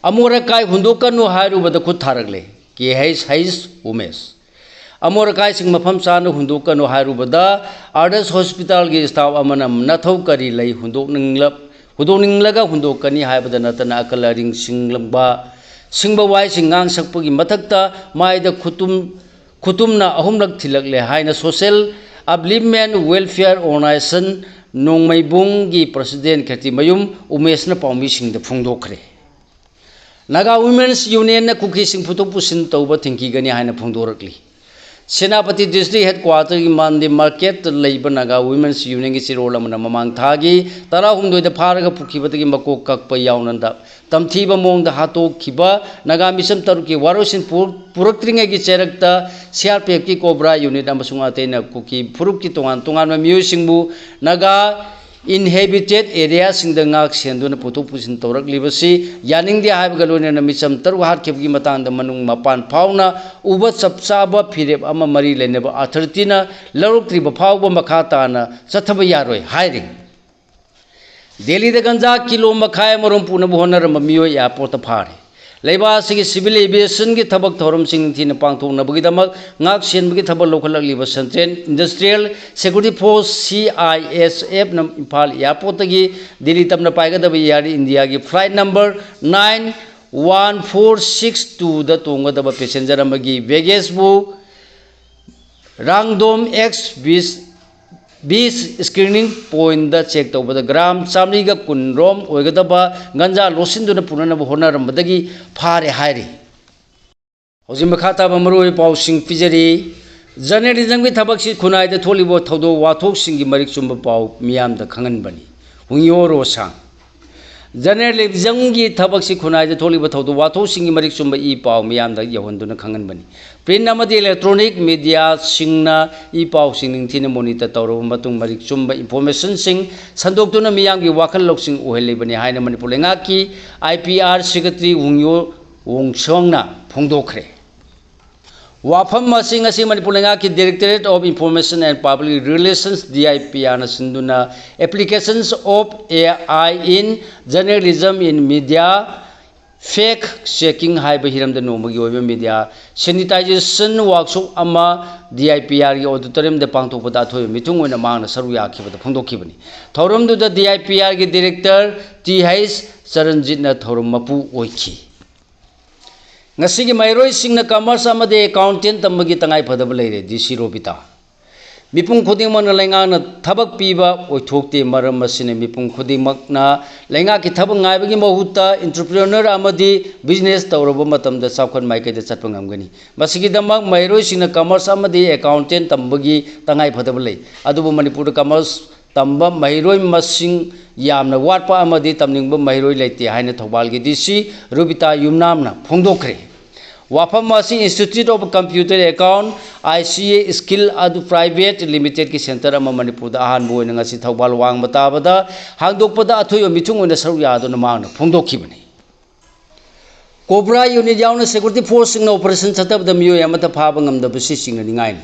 ꯑꯃꯣꯠ ꯑꯀꯥꯏ ꯍꯨꯟꯗꯣꯛꯀꯅꯨ ꯍꯥꯏꯔꯨꯕꯗ ꯈꯨꯠ ꯊꯥꯔꯛꯂꯦ꯫ ꯀꯦ ꯑꯩꯆ ꯎꯃꯦꯁ꯫ ꯑꯃꯣꯠ ꯑꯀꯥꯏꯁꯤꯡ ꯃꯐꯝ ꯆꯥꯅ ꯍꯨꯟꯗꯣꯛꯀꯅꯨ ꯍꯥꯏꯔꯨꯕꯗ Ardent Hospitalꯒꯤ staff ꯑꯃꯅ ꯅꯊꯧ ꯀꯔꯤ ꯂꯩ, ꯍꯨꯟꯗꯣꯛꯅꯤꯡꯂꯞ-, ꯍꯨꯟꯗꯣꯛꯅꯤꯡꯂꯒ ꯍꯨꯟꯗꯣꯛꯀꯅꯤ ꯍꯥꯏꯕꯗ ꯅꯠꯇꯅ ꯑꯀꯜ ꯑꯔꯤꯡ ꯁꯤꯡꯂꯝꯕ, ꯁꯤꯡꯕ ꯋꯥꯏꯁꯤꯡ ꯉꯥꯡ ꯁꯛꯄꯒꯤ ꯃꯊꯛꯇ ꯃꯥꯏꯗ ꯈꯨꯇꯨꯝ, ꯈꯨꯇꯨꯝꯅ ꯑꯍꯨꯝꯂꯛ ꯊꯤꯜꯂꯛꯂꯦ ꯍꯥꯏꯅ Social Upliftment Welfare Organisation ꯅꯣꯡꯃꯩꯕꯨꯡꯒꯤ president ꯈꯦꯇ꯭ꯔꯤꯃꯌꯨꯝ ꯎꯃꯦꯁꯅ ꯄꯥꯎꯃꯤꯁꯤꯡꯗ ꯐꯣꯡꯗꯣꯛꯈ꯭ꯔꯦ꯫ Naga Women's Unionꯅ ꯀꯨꯀꯤꯁꯤꯡ ꯄꯨꯊꯣꯛ ꯄꯨꯁꯤꯟ ꯇꯧꯕ ꯊꯤꯡꯈꯤꯒꯅꯤ ꯍꯥꯏꯅ ꯐꯣꯡꯗꯣꯔꯛꯂꯤ꯫ ꯁꯦꯅꯥꯄꯇꯤ district headquarterꯒꯤ ꯃꯥꯟꯗꯤ marketꯇ ꯂꯩꯕ Naga Women's Unionꯒꯤ ꯆꯦꯔꯣꯜ ꯑꯃꯅ ꯃꯃꯥꯡ ꯊꯥꯒꯤ ꯇꯔꯥꯍꯨꯝꯗꯣꯏꯗ ꯐꯥꯔꯒ ꯄꯨꯈꯤꯕꯗꯒꯤ ꯃꯀꯣꯛ ꯀꯛꯄ ꯌꯥꯎꯅ ꯇꯝꯊꯤꯕ ꯃꯑꯣꯡꯗ ꯍꯥꯠꯇꯣꯛꯈꯤꯕ ꯅꯥꯒꯥ ꯃꯤꯆꯝ ꯇꯔꯨꯛꯀꯤ ꯋꯥꯔꯣꯏꯁꯤꯟ ꯄꯨ-, ꯄꯨꯔꯛꯇ꯭ꯔꯤꯉꯩꯒꯤ ꯆꯩꯔꯛꯇ C R P Fꯀꯤ COBRA unit ꯑꯃꯁꯨꯡ ꯑꯇꯩꯅ ꯀꯨꯀꯤ ꯐꯨꯔꯨꯞꯀꯤ ꯇꯣꯉꯥꯟ ꯇꯣꯉꯥꯟꯕ ꯃꯤꯑꯣꯏꯁꯤꯡꯕꯨ ꯅꯥꯒꯥ inhabited areaꯁꯤꯡꯗ ꯉꯥꯛ ꯁꯦꯟꯗꯨꯅ ꯄꯨꯊꯣꯛ ꯄꯨꯁꯤꯟ ꯇꯧꯔꯛꯂꯤꯕꯁꯤ ꯌꯥꯅꯤꯡꯗꯦ ꯍꯥꯏꯕꯒ ꯂꯣꯏꯅꯅ ꯃꯤꯆꯝ ꯇꯔꯨꯛ ꯍꯥꯠꯈꯤꯕꯒꯤ ꯃꯇꯥꯡꯗ ꯃꯅꯨꯡ ꯃꯄꯥꯟ ꯐꯥꯎꯅ ꯎꯕ ꯆꯞ ꯆꯥꯕ ꯐꯤꯔꯦꯞ ꯑꯃ ꯃꯔꯤ ꯂꯩꯅꯕ authorityꯅ ꯂꯧꯔꯛꯇ꯭ꯔꯤꯕ ꯐꯥꯎꯕ ꯃꯈꯥ ꯇꯥꯅ ꯆꯠꯊꯕ ꯌꯥꯔꯣꯏ ꯍꯥꯏꯔꯤ꯫ ꯗꯦꯜꯂꯤꯗ ꯒꯟꯖꯥ ꯀꯤꯂꯣ ꯃꯈꯥꯏ ꯑꯃꯔꯣꯝ ꯄꯨꯅꯕ ꯍꯣꯠꯅꯔꯝꯕ ꯃꯤꯑꯣꯏ airportꯇ ꯐꯥꯔꯦ꯫ ꯂꯩꯕꯥꯛ ꯑꯁꯤꯒꯤ civil aviationꯒꯤ ꯊꯕꯛ ꯊꯧꯔꯝꯁꯤꯡ ꯅꯤꯡꯊꯤꯅ ꯄꯥꯡꯊꯣꯛꯅꯕꯒꯤꯗꯃꯛ ꯉꯥꯛ ꯁꯦꯟꯕꯒꯤ ꯊꯕꯛ ꯂꯧꯈꯠꯂꯛꯂꯤꯕ Central Industrial Security Force, C I S Fꯅ Imphal airportꯇꯒꯤ Delhi ꯇꯝꯅ ꯄꯥꯏꯒꯗꯕ Air Indiaꯒꯤ flight number nine one four six twoꯗ ꯇꯣꯡꯒꯗꯕ passenger ꯑꯃꯒꯤ baggageꯕꯨ ꯔꯥꯡꯗꯣꯝ X beach, beach screening pointꯗ check ꯇꯧꯕꯗ gram ꯆꯥꯃꯔꯤꯒ ꯀꯨꯟ ꯔꯣꯝ ꯑꯣꯏꯒꯗꯕ ꯒꯟꯖꯥ ꯂꯣꯠꯁꯤꯟꯗꯨꯅ ꯄꯨꯅꯅꯕ ꯍꯣꯠꯅꯔꯝꯕꯗꯒꯤ ꯐꯥꯔꯦ ꯍꯥꯏꯔꯤ꯫ ꯍꯧꯖꯤꯛ ꯃꯈꯥ ꯇꯥꯕ ꯃꯔꯨꯑꯣꯏꯕ ꯄꯥꯎꯁꯤꯡ ꯄꯤꯖꯔꯤ꯫ Journalismꯒꯤ ꯊꯕꯛꯁꯤ ꯈꯨꯟꯅꯥꯏꯗ ꯊꯣꯛꯂꯤꯕ ꯊꯧꯗꯣꯛ ꯋꯥꯊꯣꯛꯁꯤꯡꯒꯤ ꯃꯔꯤꯛ ꯆꯨꯝꯕ ꯄꯥꯎ ꯃꯤꯌꯥꯝꯗ ꯈꯪꯍꯟꯕꯅꯤ꯫ ꯍꯨꯡꯌꯣ ꯔꯣꯁꯥꯡ꯫ Journalismꯒꯤ ꯊꯕꯛꯁꯤ ꯈꯨꯟꯅꯥꯏꯗ ꯊꯣꯛꯂꯤꯕ ꯊꯧꯗꯣꯛ ꯋꯥꯊꯣꯛꯁꯤꯡꯒꯤ ꯃꯔꯤꯛ ꯆꯨꯝꯕ ꯏ ꯄꯥꯎ ꯃꯤꯌꯥꯝꯗ ꯌꯧꯍꯟꯗꯨꯅ ꯈꯪꯍꯟꯕꯅꯤ꯫ Print ꯑꯃꯗꯤ electronic mediaꯁꯤꯡꯅ ꯏ ꯄꯥꯎꯁꯤꯡ ꯅꯤꯡꯊꯤꯅ monitor ꯇꯧꯔꯕ ꯃꯇꯨꯡ ꯃꯔꯤꯛ ꯆꯨꯝꯕ informationꯁꯤꯡ ꯁꯟꯗꯣꯛꯇꯨꯅ ꯃꯤꯌꯥꯝꯒꯤ ꯋꯥꯈꯜ ꯂꯧꯁꯤꯡ ꯑꯣꯏꯍꯜꯂꯤꯕꯅꯤ ꯍꯥꯏꯅ ꯃꯅꯤꯄꯨꯔ ꯂꯩꯉꯥꯛꯀꯤ I P R secretary ꯋꯨꯡꯌꯣ ꯋꯣꯡꯁꯣꯡꯅ ꯐꯣꯡꯗꯣꯛꯈ꯭ꯔꯦ꯫ ꯋꯥꯐꯝ ꯑꯁꯤ ꯉꯁꯤ ꯃꯅꯤꯄꯨꯔ ꯂꯩꯉꯥꯛꯀꯤ Directorate of Information and Public Relations, D I P Rꯅ ꯁꯤꯟꯗꯨꯅ Applications of A I in Journalism in Media, Fact Checking ꯍꯥꯏꯕ ꯍꯤꯔꯝꯗ ꯅꯣꯡꯃꯒꯤ ꯑꯣꯏꯕ media sensitization workshop ꯑꯃ D I P Rꯒꯤ auditoriumꯗ ꯄꯥꯡꯊꯣꯛꯄꯗ ꯑꯊꯣꯏꯕ ꯃꯤꯊꯨꯡ ꯑꯣꯏꯅ ꯃꯍꯥꯛꯅ ꯁꯔꯨꯛ ꯌꯥꯈꯤꯕꯗ ꯐꯣꯡꯗꯣꯛꯈꯤꯕꯅꯤ꯫ ꯊꯧꯔꯝꯗꯨꯗ D I P Rꯒꯤ Director T H ꯆꯔꯟꯖꯤꯠꯅ ꯊꯧꯔꯝ ꯃꯄꯨ ꯑꯣꯏꯈꯤ꯫ ꯉꯁꯤꯒꯤ ꯃꯍꯩꯔꯣꯏꯁꯤꯡꯅ commerce ꯑꯃꯗꯤ accountant ꯇꯝꯕꯒꯤ ꯇꯉꯥꯏꯐꯗꯕ ꯂꯩꯔꯦ, D C ꯔꯣꯕꯤꯇꯥ꯫ ꯃꯤꯄꯨꯝ ꯈꯨꯗꯤꯡꯃꯛꯅ ꯂꯩꯉꯥꯛꯅ ꯊꯕꯛ ꯄꯤꯕ ꯑꯣꯏꯊꯣꯛꯇꯦ, ꯃꯔꯝ ꯑꯁꯤꯅ ꯃꯤꯄꯨꯝ ꯈꯨꯗꯤꯡꯃꯛꯅ ꯂꯩꯉꯥꯛꯀꯤ ꯊꯕꯛ ꯉꯥꯏꯕꯒꯤ ꯃꯍꯨꯠꯇ entrepreneur ꯑꯃꯗꯤ business ꯇꯧꯔꯕ ꯃꯇꯝꯗ ꯆꯥꯎꯈꯠ ꯃꯥꯏꯀꯩꯗ ꯆꯠꯄ ꯉꯝꯒꯅꯤ꯫ ꯃꯁꯤꯒꯤꯗꯃꯛ ꯃꯍꯩꯔꯣꯏꯁꯤꯡꯅ commerce ꯑꯃꯗꯤ accountant ꯇꯝꯕꯒꯤ ꯇꯉꯥꯏꯐꯗꯕ ꯂꯩ, ꯑꯗꯨꯕꯨ ꯃꯅꯤꯄꯨꯔꯗ commerce ꯇꯝꯕ ꯃꯍꯩꯔꯣꯏ ꯃꯁꯤꯡ ꯌꯥꯝꯅ ꯋꯥꯠꯄ ꯑꯃꯗꯤ ꯇꯝꯅꯤꯡꯕ ꯃꯍꯩꯔꯣꯏ ꯂꯩꯇꯦ ꯍꯥꯏꯅ ꯊꯧꯕꯥꯜꯒꯤ D C ꯔꯨꯕꯤꯇꯥ ꯌꯨꯝꯅꯥꯝꯅ ꯐꯣꯡꯗꯣꯛꯈ꯭ꯔꯦ꯫ ꯋꯥꯐꯝ ꯑꯁꯤ Institute of Computer Account, I C A Skill ꯑꯗꯨ Private Limitedꯀꯤ center ꯑꯃ ꯃꯅꯤꯄꯨꯔꯗ ꯑꯍꯥꯟꯕ ꯑꯣꯏꯅ ꯉꯁꯤ ꯊꯧꯕꯥꯜ ꯋꯥꯡꯃ ꯇꯥꯕꯗ ꯍꯥꯡꯗꯣꯛꯄꯗ ꯑꯊꯣꯏꯕ ꯃꯤꯊꯨꯡ ꯑꯣꯏꯅ ꯁꯔꯨꯛ ꯌꯥꯗꯨꯅ ꯃꯍꯥꯛꯅ ꯐꯣꯡꯗꯣꯛꯈꯤꯕꯅꯤ꯫ Cobra unit ꯌꯥꯎꯅ security forceꯁꯤꯡꯅ operation ꯆꯠꯊꯕꯗ ꯃꯤꯑꯣꯏ ꯑꯃꯠꯇ ꯐꯥꯕ ꯉꯝꯗꯕꯁꯤ ꯆꯤꯡꯅꯅꯤꯡꯉꯥꯏꯅꯤ꯫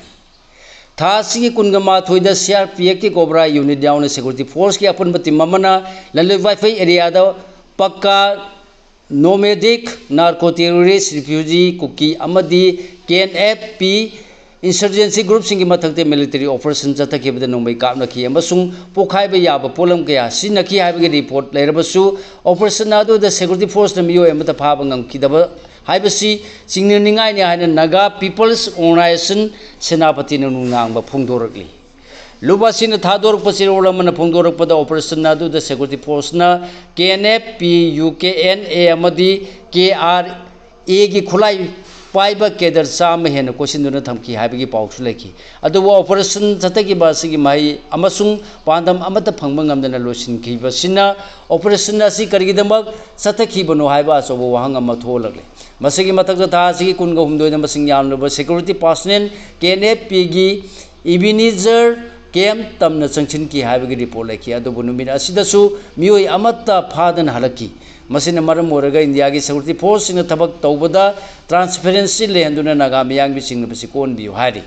ꯊꯥ ꯑꯁꯤꯒꯤ ꯀꯨꯟꯒ ꯃꯥꯊꯣꯏꯗ C R P Fꯀꯤ Cobra unit ꯌꯥꯎꯅ security forceꯀꯤ ꯑꯄꯨꯟꯕ team ꯑꯃꯅ ꯂꯟꯂꯣꯏ ꯋꯥꯏꯐꯩ areaꯗ ꯄꯛꯀꯥ, nomadic, narco terrorist, refugee, ꯀꯨꯀꯤ ꯑꯃꯗꯤ K N F P insurgency groupꯁꯤꯡꯒꯤ ꯃꯊꯛꯇ military operation ꯆꯠꯊꯈꯤꯕꯗ ꯅꯣꯡꯃꯩ ꯀꯥꯞꯅꯈꯤ ꯑꯃꯁꯨꯡ ꯄꯣꯈꯥꯏꯕ ꯌꯥꯕ ꯄꯣꯠꯂꯝ ꯀꯌꯥ ꯁꯤꯖꯤꯟꯅꯈꯤ ꯍꯥꯏꯕꯒꯤ report ꯂꯩꯔꯕꯁꯨ, operation ꯑꯗꯨꯗ security forceꯅ ꯃꯤꯑꯣꯏ ꯑꯃꯠꯇ ꯐꯥꯕ ꯉꯝꯈꯤꯗꯕ ꯍꯥꯏꯕꯁꯤ ꯆꯤꯡꯅꯅꯤꯡꯉꯥꯏꯅꯤ ꯍꯥꯏꯅ Naga People's Organisation ꯁꯦꯅꯥꯄꯇꯤꯅ ꯅꯨꯡꯅꯥꯡꯕ ꯐꯣꯡꯗꯣꯔꯛꯂꯤ꯫ ꯂꯨꯞ ꯑꯁꯤꯅ ꯊꯥꯗꯣꯔꯛꯄ ꯆꯦꯔꯣꯜ ꯑꯃꯅ ꯐꯣꯡꯗꯣꯔꯛꯄꯗ, operation ꯑꯗꯨꯗ security forceꯅ K N F P, U K N A ꯑꯃꯗꯤ K R Aꯒꯤ ꯈꯨꯠꯂꯥꯏ ꯄꯥꯏꯕ ꯀꯦꯗꯔ ꯆꯥꯝꯃ ꯍꯦꯟꯅ ꯀꯣꯏꯁꯤꯟꯗꯨꯅ ꯊꯝꯈꯤ ꯍꯥꯏꯕꯒꯤ ꯄꯥꯎꯁꯨ ꯂꯩꯈꯤ꯫ ꯑꯗꯨꯕꯨ ꯑꯣꯄꯔꯦꯁꯟ ꯆꯠꯊꯈꯤꯕ ꯑꯁꯤꯒꯤ ꯃꯍꯩ ꯑꯃꯁꯨꯡ ꯄꯥꯟꯗꯝ ꯑꯃꯠꯇ ꯐꯪꯕ ꯉꯝꯗꯅ ꯂꯣꯏꯁꯤꯟꯈꯤꯕꯁꯤꯅ ꯑꯣꯄꯔꯦꯁꯟ ꯑꯁꯤ ꯀꯔꯤꯒꯤꯗꯃꯛ ꯆꯠꯊꯈꯤꯕꯅꯣ ꯍꯥꯏꯕ ꯑꯆꯧꯕ ꯋꯥꯍꯪ ꯑꯃ ꯊꯣꯛꯍꯜꯂꯛꯂꯦ꯫ ꯃꯁꯤꯒꯤ ꯃꯊꯛꯇ ꯊꯥ ꯑꯁꯤꯒꯤ ꯀꯨꯟꯒ ꯍꯨꯝꯗꯣꯏꯗ ꯃꯁꯤꯡ ꯌꯥꯝꯂꯕ security personnel K N F ꯄꯤꯒꯤ ꯏꯕꯤꯅꯤꯖꯔ ꯀꯦꯝ ꯇꯝꯅ ꯆꯪꯁꯤꯟꯈꯤ ꯍꯥꯏꯕꯒꯤ ꯔꯤꯄꯣꯔꯠ ꯂꯩꯈꯤ꯫ ꯑꯗꯨꯕꯨ ꯅꯨꯃꯤꯠ ꯑꯁꯤꯗꯁꯨ ꯃꯤꯑꯣꯏ ꯑꯃꯠꯇ ꯐꯥꯗꯅ ꯍꯜꯂꯛꯈꯤ꯫ ꯃꯁꯤꯅ ꯃꯔꯝ ꯑꯣꯏꯔꯒ ꯏꯟꯗꯤꯌꯥꯒꯤ ꯁꯦꯀ꯭ꯌꯨꯔꯤꯇꯤ ꯐꯣꯔꯁꯁꯤꯡꯅ ꯊꯕꯛ ꯇꯧꯕꯗ ꯇ꯭ꯔꯥꯟꯁꯄꯦꯔꯦꯟꯁꯤ ꯂꯩꯍꯟꯗꯨꯅ ꯅꯥꯒꯥ ꯃꯤꯌꯥꯝꯒꯤ ꯆꯤꯡꯅꯕꯁꯤ ꯀꯣꯛꯍꯟꯕꯤꯌꯨ ꯍꯥꯏꯔꯤ꯫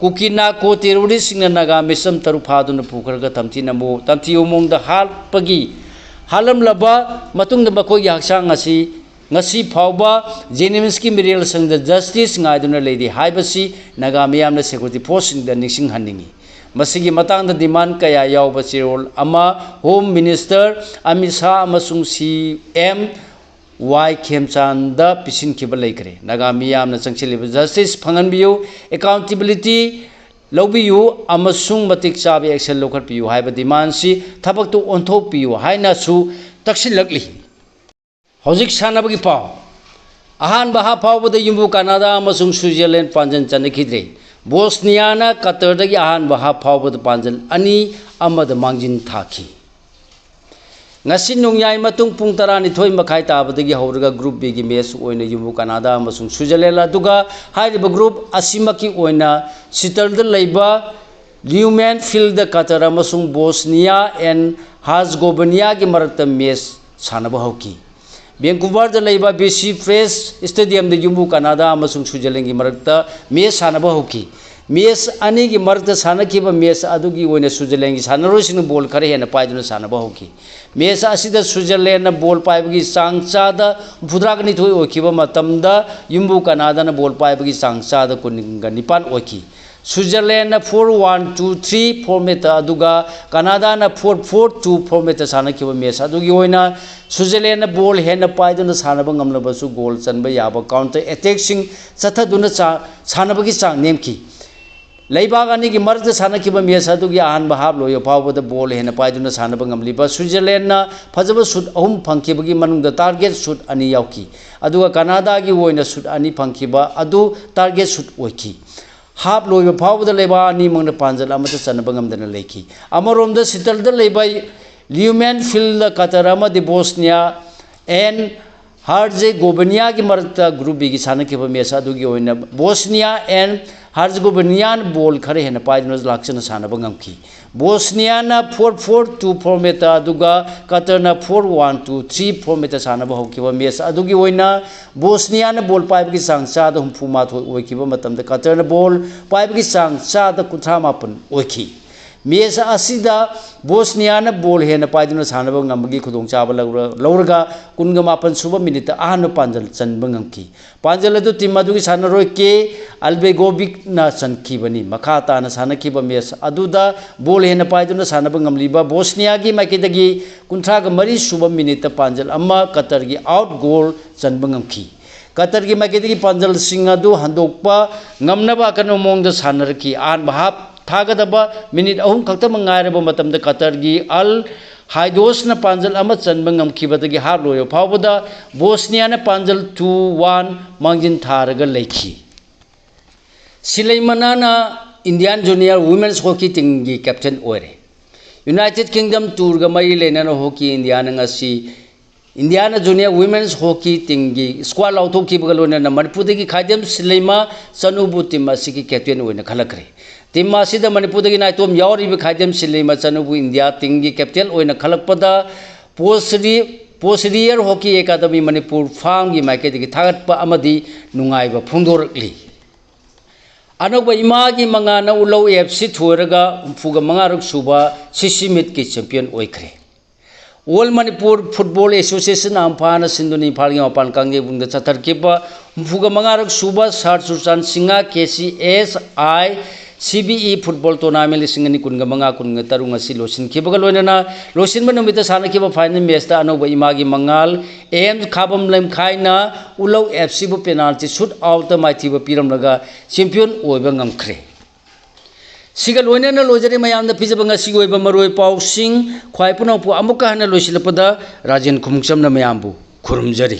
ꯀꯨꯀꯤ ꯅꯥꯀꯣ ꯇꯦꯔꯣꯔꯤꯁ꯭ꯠꯁꯤꯡꯅ ꯅꯥꯒꯥ ꯃꯤꯆꯝ ꯇꯔꯨꯛ ꯐꯥꯗꯨꯅ ꯄꯨꯈ꯭ꯔꯒ ꯇꯝꯊꯤꯅ ꯃꯑꯣ-, ꯇꯝꯊꯤꯕ ꯃꯑꯣꯡꯗ ꯍꯥꯠꯄꯒꯤ, ꯍꯥꯠꯂꯝꯂꯕ ꯃꯇꯨꯡꯗ ꯃꯈꯣꯏꯒꯤ ꯍꯛꯆꯥꯡ ꯑꯁꯤ ꯉꯁꯤ ꯐꯥꯎꯕ ꯖꯦꯅꯤꯝꯁꯀꯤ ꯃꯤꯔꯦꯜꯁꯪꯗ ꯖꯁꯇꯤꯁ ꯉꯥꯏꯗꯨꯅ ꯂꯩꯔꯤ ꯍꯥꯏꯕꯁꯤ ꯅꯥꯒꯥ ꯃꯤꯌꯥꯝꯅ ꯁꯦꯀ꯭ꯌꯨꯔꯤꯇꯤ ꯐꯣꯔꯁꯁꯤꯡꯗ ꯅꯤꯡꯁꯤꯡꯍꯟꯅꯤꯡꯏ꯫ ꯃꯁꯤꯒꯤ ꯃꯇꯥꯡꯗ ꯗꯤꯃꯥꯟ ꯀꯌꯥ ꯌꯥꯎꯕ ꯆꯦꯔꯣꯜ ꯑꯃ ꯍꯣꯝ ꯃꯤꯅꯤꯁꯇꯔ ꯑꯃꯤꯠ ꯁꯥꯍ ꯑꯃꯁꯨꯡ ꯁꯤ ꯑꯦꯝ ꯋꯥꯏ ꯈꯦꯝꯆꯥꯟꯗ ꯄꯤꯁꯤꯟꯈꯤꯕ ꯂꯩꯈ꯭ꯔꯦ꯫ ꯅꯥꯒꯥ ꯃꯤꯌꯥꯝꯅ ꯆꯪꯁꯤꯜꯂꯤꯕ ꯖꯁꯇꯤꯁ ꯐꯪꯍꯟꯕꯤꯌꯨ, ꯑꯦꯀꯥꯎꯟꯇꯦꯕꯤꯂꯤꯇꯤ ꯂꯧꯕꯤꯌꯨ ꯑꯃꯁꯨꯡ ꯃꯇꯤꯛ ꯆꯥꯕ ꯑꯦꯛꯁꯟ ꯂꯧꯈꯠꯄꯤꯌꯨ ꯍꯥꯏꯕ ꯗꯤꯃꯥꯟꯁꯤ ꯊꯕꯛꯇ ꯑꯣꯟꯊꯣꯛꯄꯤꯌꯨ ꯍꯥꯏꯅꯁꯨ ꯇꯛꯁꯤꯜꯂꯛꯂꯤ꯫ ꯍꯧꯖꯤꯛ ꯁꯥꯟꯅꯕꯒꯤ ꯄꯥꯎ꯫ ꯑꯍꯥꯟꯕ ꯍꯥꯞ ꯐꯥꯎꯕꯗ ꯌꯨꯝꯕꯨ ꯀꯅꯥꯗꯥ ꯑꯃꯁꯨꯡ ꯁ꯭ꯋꯤꯖꯔꯂꯦꯟ ꯄꯥꯟꯖꯤꯜ ꯆꯟꯅꯈꯤꯗ꯭ꯔꯦ꯫ ꯕꯣꯁꯅꯤꯌꯥꯅ ꯀꯇꯔꯗꯒꯤ ꯑꯍꯥꯟꯕ ꯍꯥꯞ ꯐꯥꯎꯕꯗ ꯄꯥꯟꯖꯤꯜ ꯑꯅꯤ ꯑꯃꯗ ꯃꯥꯡꯖꯤꯟ ꯊꯥꯈꯤ꯫ ꯉꯁꯤ ꯅꯣꯡꯌꯥꯏ ꯃꯇꯨꯡ ꯄꯨꯡ ꯇꯔꯥꯅꯤꯊꯣꯏ ꯃꯈꯥꯏ ꯇꯥꯕꯗꯒꯤ ꯍꯧꯔꯒ ꯒ꯭ꯔꯨꯞ ꯕꯤꯒꯤ ꯃꯦꯆ ꯑꯣꯏꯅ ꯌꯨꯝꯕꯨ ꯀꯅꯥꯗꯥ ꯑꯃꯁꯨꯡ ꯁ꯭ꯋꯤꯖꯔꯂꯦꯟ, ꯑꯗꯨꯒ ꯍꯥꯏꯔꯤꯕ ꯒ꯭ꯔꯨꯞ ꯑꯁꯤꯃꯛꯀꯤ ꯑꯣꯏꯅ ꯁꯤꯇꯜꯗ ꯂꯩꯕ ꯂꯤꯌꯨꯃꯦꯟ ꯐꯤꯜꯗ ꯀꯇꯔ ꯑꯃꯁꯨꯡ ꯕꯣꯁꯅꯤꯌꯥ ꯑꯦꯟ ꯍꯥꯖꯒꯣꯕꯅꯤꯌꯥꯒꯤ ꯃꯔꯛꯇ ꯃꯦꯆ ꯁꯥꯟꯅꯕ ꯍꯧꯈꯤ꯫ ꯚꯦꯟꯀꯨꯚꯔꯗ ꯂꯩꯕ ꯕꯤ ꯁꯤ ꯐ꯭ꯔꯦꯁ ꯁ꯭ꯇꯦꯗꯤꯌꯝꯗ ꯌꯨꯝꯕꯨ ꯀꯅꯥꯗꯥ ꯑꯃꯁꯨꯡ ꯁ꯭ꯋꯤꯖꯔꯂꯦꯟꯒꯤ ꯃꯔꯛꯇ ꯃꯦꯆ ꯁꯥꯟꯅꯕ ꯍꯧꯈꯤ꯫ ꯃꯦꯆ ꯑꯅꯤꯒꯤ ꯃꯔꯛꯇ ꯁꯥꯟꯅꯈꯤꯕ ꯃꯦꯆ ꯑꯗꯨꯒꯤ ꯑꯣꯏꯅ ꯁ꯭ꯋꯤꯖꯔꯂꯦꯟꯒꯤ ꯁꯥꯟꯅꯔꯣꯏꯁꯤꯡꯅ ꯕꯣꯜ ꯈꯔ ꯍꯦꯟꯅ ꯄꯥꯏꯗꯨꯅ ꯁꯥꯟꯅꯕ ꯍꯧꯈꯤ꯫ ꯃꯦꯆ ꯑꯁꯤꯗ ꯁ꯭ꯋꯤꯖꯔꯂꯦꯟꯅ ꯕꯣꯜ ꯄꯥꯏꯕꯒꯤ ꯆꯥꯡ ꯆꯥꯗ ꯍꯨꯝꯐꯨꯇꯔꯥꯒ ꯅꯤꯊꯣꯏ ꯑꯣꯏꯈꯤꯕ ꯃꯇꯝꯗ ꯌꯨꯝꯕꯨ ꯀꯅꯥꯗꯥꯅ ꯕꯣꯜ ꯄꯥꯏꯕꯒꯤ ꯆꯥꯡ ꯆꯥꯗ ꯀꯨꯟꯒ ꯅꯤꯄꯥꯟ ꯑꯣꯏꯈꯤ꯫ ꯁ꯭ꯋꯤꯖꯔꯂꯦꯟꯅ four one two three formatꯇ ꯑꯗꯨꯒ ꯀꯅꯥꯗꯥꯅ four four two formatꯇ ꯁꯥꯟꯅꯈꯤꯕ ꯃꯦꯆ ꯑꯗꯨꯒꯤ ꯑꯣꯏꯅ ꯁ꯭ꯋꯤꯖꯔꯂꯦꯟꯅ ꯕꯣꯜ ꯍꯦꯟꯅ ꯄꯥꯏꯗꯨꯅ ꯁꯥꯟꯅꯕ ꯉꯝꯂꯕꯁꯨ ꯒꯣꯜ ꯆꯟꯕ ꯌꯥꯕ ꯀꯥꯎꯟꯇꯔ ꯑꯦꯇꯦꯛꯁꯤꯡ ꯆꯠꯊꯗꯨꯅ ꯆꯥ-, ꯁꯥꯟꯅꯕꯒꯤ ꯆꯥꯡ ꯅꯦꯝꯈꯤ꯫ ꯂꯩꯕꯥꯛ ꯑꯅꯤꯒꯤ ꯃꯔꯛꯇ ꯁꯥꯟꯅꯈꯤꯕ ꯃꯦꯆ ꯑꯗꯨꯒꯤ ꯑꯍꯥꯟꯕ ꯍꯥꯞ ꯂꯣꯏꯕ ꯐꯥꯎꯕꯗ ꯕꯣꯜ ꯍꯦꯟꯅ ꯄꯥꯏꯗꯨꯅ ꯁꯥꯟꯅꯕ ꯉꯝꯂꯤꯕ ꯁ꯭ꯋꯤꯖꯔꯂꯦꯟꯅ ꯐꯖꯕ ꯁꯨꯠ ꯑꯍꯨꯝ ꯐꯪꯈꯤꯕꯒꯤ ꯃꯅꯨꯡꯗ ꯇꯥꯔꯒꯦꯠ ꯁꯨꯠ ꯑꯅꯤ ꯌꯥꯎꯈꯤ꯫ ꯑꯗꯨꯒ ꯀꯅꯥꯗꯥꯒꯤ ꯑꯣꯏꯅ ꯁꯨꯠ ꯑꯅꯤ ꯐꯪꯈꯤꯕ ꯑꯗꯨ ꯇꯥꯔꯒꯦꯠ ꯁꯨꯠ ꯑꯣꯏꯈꯤ꯫ ꯍꯥꯞ ꯂꯣꯏꯕ ꯐꯥꯎꯕꯗ ꯂꯩꯕꯥꯛ ꯑꯅꯤꯃꯛꯅ ꯄꯥꯟꯖꯜ ꯑꯃꯠꯇ ꯆꯟꯅꯕ ꯉꯝꯗꯅ ꯂꯩꯈꯤ꯫ ꯑꯃꯔꯣꯝꯗ ꯁꯤꯇꯜꯗ ꯂꯩꯕ ꯂꯤꯌꯨꯃꯦꯟ ꯐꯤꯜꯗ ꯀꯇꯔ ꯑꯃꯗꯤ ꯕꯣꯁꯅꯤꯌꯥ ꯑꯦꯟ ꯍꯔꯖꯦꯒꯣꯕꯤꯅꯤꯌꯥꯒꯤ ꯃꯔꯛꯇ ꯒ꯭ꯔꯨꯞ ꯕꯤꯒꯤ ꯁꯥꯟꯅꯈꯤꯕ ꯃꯦꯆ ꯑꯗꯨꯒꯤ ꯑꯣꯏꯅ ꯕꯣꯁꯅꯤꯌꯥ ꯑꯦꯟ ꯍꯔꯖꯦꯒꯣꯕꯤꯅꯤꯌꯥꯅ ꯕꯣꯜ ꯈꯔ ꯍꯦꯟꯅ ꯄꯥꯏꯗꯨꯅ ꯂꯥꯛꯆꯅ ꯁꯥꯟꯅꯕ ꯉꯝꯈꯤ꯫ ꯕꯣꯁꯅꯤꯌꯥꯅ ꯐꯣꯔ ꯐꯣꯔ ꯇꯨ ꯐꯣꯔꯃꯦꯠꯇ ꯑꯗꯨꯒ ꯀꯇꯔꯅ ꯐꯣꯔ ꯋꯥꯟ ꯇꯨ ꯊ꯭ꯔꯤ ꯐꯣꯔꯃꯦꯠꯇ ꯁꯥꯟꯅꯕ ꯍꯧꯈꯤꯕ ꯃꯦꯆ ꯑꯗꯨꯒꯤ ꯑꯣꯏꯅ ꯕꯣꯁꯅꯤꯌꯥꯅ ꯕꯣꯜ ꯄꯥꯏꯕꯒꯤ ꯆꯥꯡ ꯆꯥꯗ ꯍꯨꯝꯐꯨ ꯃꯥꯊꯣꯏ ꯑꯣꯏꯈꯤꯕ ꯃꯇꯝꯗ ꯀꯇꯔꯅ ꯕꯣꯜ ꯄꯥꯏꯕꯒꯤ ꯆꯥꯡ ꯆꯥꯗ ꯀꯨꯟꯊ꯭ꯔꯥ ꯃꯥꯄꯟ ꯑꯣꯏꯈꯤ꯫ ꯃꯦꯆ ꯑꯁꯤꯗ ꯕꯣꯁꯅꯤꯌꯥꯅ ꯕꯣꯜ ꯍꯦꯟꯅ ꯄꯥꯏꯗꯨꯅ ꯁꯥꯟꯅꯕ ꯉꯝꯕꯒꯤ ꯈꯨꯗꯣꯡꯆꯥꯕ ꯂꯧꯔ-, ꯂꯧꯔꯒ ꯀꯨꯟꯒ ꯃꯥꯄꯟ ꯁꯨꯕ ꯃꯤꯅꯤꯠꯇ ꯑꯍꯥꯟꯕ ꯄꯥꯟꯖꯜ ꯆꯟꯕ ꯉꯝꯈꯤ꯫ ꯄꯥꯟꯖꯜ ꯑꯗꯨ ꯇꯤꯝ ꯑꯗꯨꯒꯤ ꯁꯥꯟꯅꯔꯣꯏ ꯀꯦ ꯑꯜꯕꯦꯒꯣꯕꯤꯛꯅ ꯆꯟꯈꯤꯕꯅꯤ꯫ ꯃꯈꯥ ꯇꯥꯅ ꯁꯥꯟꯅꯈꯤꯕ ꯃꯦꯆ ꯑꯗꯨꯗ ꯕꯣꯜ ꯍꯦꯟꯅ ꯄꯥꯏꯗꯨꯅ ꯁꯥꯟꯅꯕ ꯉꯝꯂꯤꯕ ꯕꯣꯁꯅꯤꯌꯥꯒꯤ ꯃꯥꯏꯀꯩꯗꯒꯤ ꯀꯨꯟꯊ꯭ꯔꯥꯒ ꯃꯔꯤ ꯁꯨꯕ ꯃꯤꯅꯤꯠꯇ ꯄꯥꯟꯖꯜ ꯑꯃ ꯀꯇꯔꯒꯤ ꯑꯥꯎꯠ ꯒꯣꯜ ꯆꯟꯕ ꯉꯝꯈꯤ꯫ ꯀꯇꯔꯒꯤ ꯃꯥꯏꯀꯩꯗꯒꯤ ꯄꯥꯟꯖꯜꯁꯤꯡ ꯑꯗꯨ ꯍꯟꯗꯣꯛꯄ ꯉꯝꯅꯕ ꯑꯀꯟꯕ ꯃꯑꯣꯡꯗ ꯁꯥꯟꯅꯔꯛꯈꯤ꯫ ꯑꯍꯥꯟꯕ ꯍꯥꯞ ꯊꯥꯒꯗꯕ ꯃꯤꯅꯤꯠ ꯑꯍꯨꯝ ꯈꯛꯇꯃꯛ ꯉꯥꯏꯔꯕ ꯃꯇꯝꯗ ꯀꯇꯔꯒꯤ ꯑꯜ ꯍꯥꯏꯗꯣꯁꯅ ꯄꯥꯟꯖꯜ ꯑꯃ ꯆꯟꯕ ꯉꯝꯈꯤꯕꯗꯒꯤ ꯍꯥꯞ ꯂꯣꯏꯕ ꯐꯥꯎꯕꯗ ꯕꯣꯁꯅꯤꯌꯥꯅ ꯄꯥꯟꯖꯜ ꯇꯨ ꯋꯥꯟ ꯃꯥꯡꯖꯤꯟ ꯊꯥꯔꯒ ꯂꯩꯈꯤ꯫ ꯁꯤꯂꯩꯃꯅꯥꯅ ꯏꯟꯗꯤꯌꯥꯟ ꯖꯨꯅꯤꯌꯔ ꯋꯨꯃꯦꯟꯁ ꯍꯣꯀꯤ ꯇꯤꯝꯒꯤ ꯀꯦꯞꯇꯦꯟ ꯑꯣꯏꯔꯦ꯫ ꯌꯨꯅꯥꯏꯇꯦꯠ ꯀꯤꯡꯗꯝ ꯇꯨꯔꯒ ꯃꯔꯤ ꯂꯩꯅꯅ ꯍꯣꯀꯤ ꯏꯟꯗꯤꯌꯥꯅ ꯉꯁꯤ ꯏꯟꯗꯤꯌꯥꯅ ꯖꯨꯅꯤꯌꯔ ꯋꯨꯃꯦꯟꯁ ꯍꯣꯀꯤ ꯇꯤꯝꯒꯤ ꯁ꯭ꯀ꯭ꯋꯥꯗ ꯂꯥꯎꯊꯣꯛꯈꯤꯕꯒ ꯂꯣꯏꯅꯅ ꯃꯅꯤꯄꯨꯔꯗꯒꯤ ꯈꯥꯏꯗꯦꯝ ꯁꯤꯂꯩꯃ ꯆꯅꯨꯕꯨ ꯇꯤꯝ ꯑꯁꯤꯒꯤ ꯀꯦꯞꯇꯦꯟ ꯑꯣꯏꯅ ꯈꯜꯂꯛꯈ꯭ꯔꯦ꯫ ꯇꯤꯝ ꯑꯁꯤꯗ ꯃꯅꯤꯄꯨꯔꯗꯒꯤ ꯅꯥꯏꯇꯣꯝ ꯌꯥꯎꯔꯤꯕ ꯈꯥꯏꯗꯦꯝ ꯁꯤꯂꯩꯃ ꯆꯅꯨꯕꯨ ꯏꯟꯗꯤꯌꯥ ꯇꯤꯝꯒꯤ ꯀꯦꯞꯇꯦꯟ ꯑꯣꯏꯅ ꯈꯜꯂꯛꯄꯗ ꯄꯣꯁꯔꯤ-, ꯄꯣꯁꯔꯤꯌꯔ ꯍꯣꯀꯤ ꯑꯦꯀꯥꯗꯃꯤ ꯃꯅꯤꯄꯨꯔ ꯐꯥꯝꯒꯤ ꯃꯥꯏꯀꯩꯗꯒꯤ ꯊꯥꯒꯠꯄ ꯑꯃꯗꯤ ꯅꯨꯡꯉꯥꯏꯕ ꯐꯣꯡꯗꯣꯔꯛꯂꯤ꯫ ꯑꯅꯧꯕ ꯏꯃꯥꯒꯤ ꯃꯉꯥꯅ ꯎꯂꯧ ꯑꯦꯐ ꯁꯤ ꯊꯣꯏꯔꯒ ꯍꯨꯝꯐꯨꯒ ꯃꯉꯥꯔꯛ ꯁꯨꯕ ꯁꯤ ꯁꯤ ꯃꯤꯠꯀꯤ ꯆꯦꯝꯄꯤꯌꯟ ꯑꯣꯏꯈ꯭ꯔꯦ꯫ ꯑꯣꯜ ꯃꯅꯤꯄꯨꯔ ꯐꯨꯠꯕꯣꯜ ꯑꯦꯁꯣꯁꯤꯌꯦꯁꯟ ꯑꯝꯐꯥꯅ ꯁꯤꯟꯗꯨꯅ ꯏꯝꯐꯥꯜꯒꯤ ꯃꯄꯥꯟ ꯀꯥꯡꯖꯩꯕꯨꯡꯗ ꯆꯠꯊꯔꯛꯈꯤꯕ ꯍꯨꯝꯐꯨꯒ ꯃꯉꯥꯔꯛ ꯁꯨꯕ ꯁꯥꯔ ꯆꯨꯔꯆꯥꯟ Singh K C S I C B E football tournament ꯂꯤꯁꯤꯡ ꯑꯅꯤ ꯀꯨꯟꯒ ꯃꯉꯥ ꯀꯨꯟꯒ ꯇꯔꯨꯛ ꯉꯁꯤ ꯂꯣꯏꯁꯤꯟꯈꯤꯕꯒ ꯂꯣꯏꯅꯅ ꯂꯣꯏꯁꯤꯟꯕ ꯅꯨꯃꯤꯠꯇ ꯁꯥꯟꯅꯈꯤꯕ ꯐꯥꯏꯅꯦꯜ ꯃꯦꯠꯁꯇ ꯑꯅꯧꯕ ꯏꯃꯥꯒꯤ ꯃꯉꯥꯜ ꯑꯦꯝ ꯈꯥꯕꯝ ꯂꯩꯃꯈꯥꯏꯅ ꯎꯂꯧ ꯑꯦꯐ ꯁꯤꯕꯨ ꯄꯦꯅꯥꯜꯇꯤ ꯁꯨꯠ ꯑꯥꯎꯠꯇ ꯃꯥꯏꯊꯤꯕ ꯄꯤꯔꯝꯂꯒ ꯆꯦꯝꯄꯤꯌꯟ ꯑꯣꯏꯕ ꯉꯝꯈ꯭ꯔꯦ꯫ ꯁꯤꯒ ꯂꯣꯏꯅꯅ ꯂꯣꯏꯖꯔꯦ ꯃꯌꯥꯝꯗ ꯄꯤꯖꯕ ꯉꯁꯤꯒꯤ ꯑꯣꯏꯕ ꯃꯔꯨꯑꯣꯏ ꯄꯥꯎꯁꯤꯡ꯫ ꯈ꯭ꯋꯥꯏ ꯄꯨꯝꯅꯃꯛꯄꯨ ꯑꯃꯨꯛꯀ ꯍꯟꯅ ꯂꯣꯏꯁꯤꯜꯂꯛꯄꯗ ꯔꯥꯖꯦꯟ ꯈꯨꯃꯨꯛꯆꯝꯅ ꯃꯌꯥꯝꯕꯨ ꯈꯨꯔꯨꯝꯖꯔꯤ꯫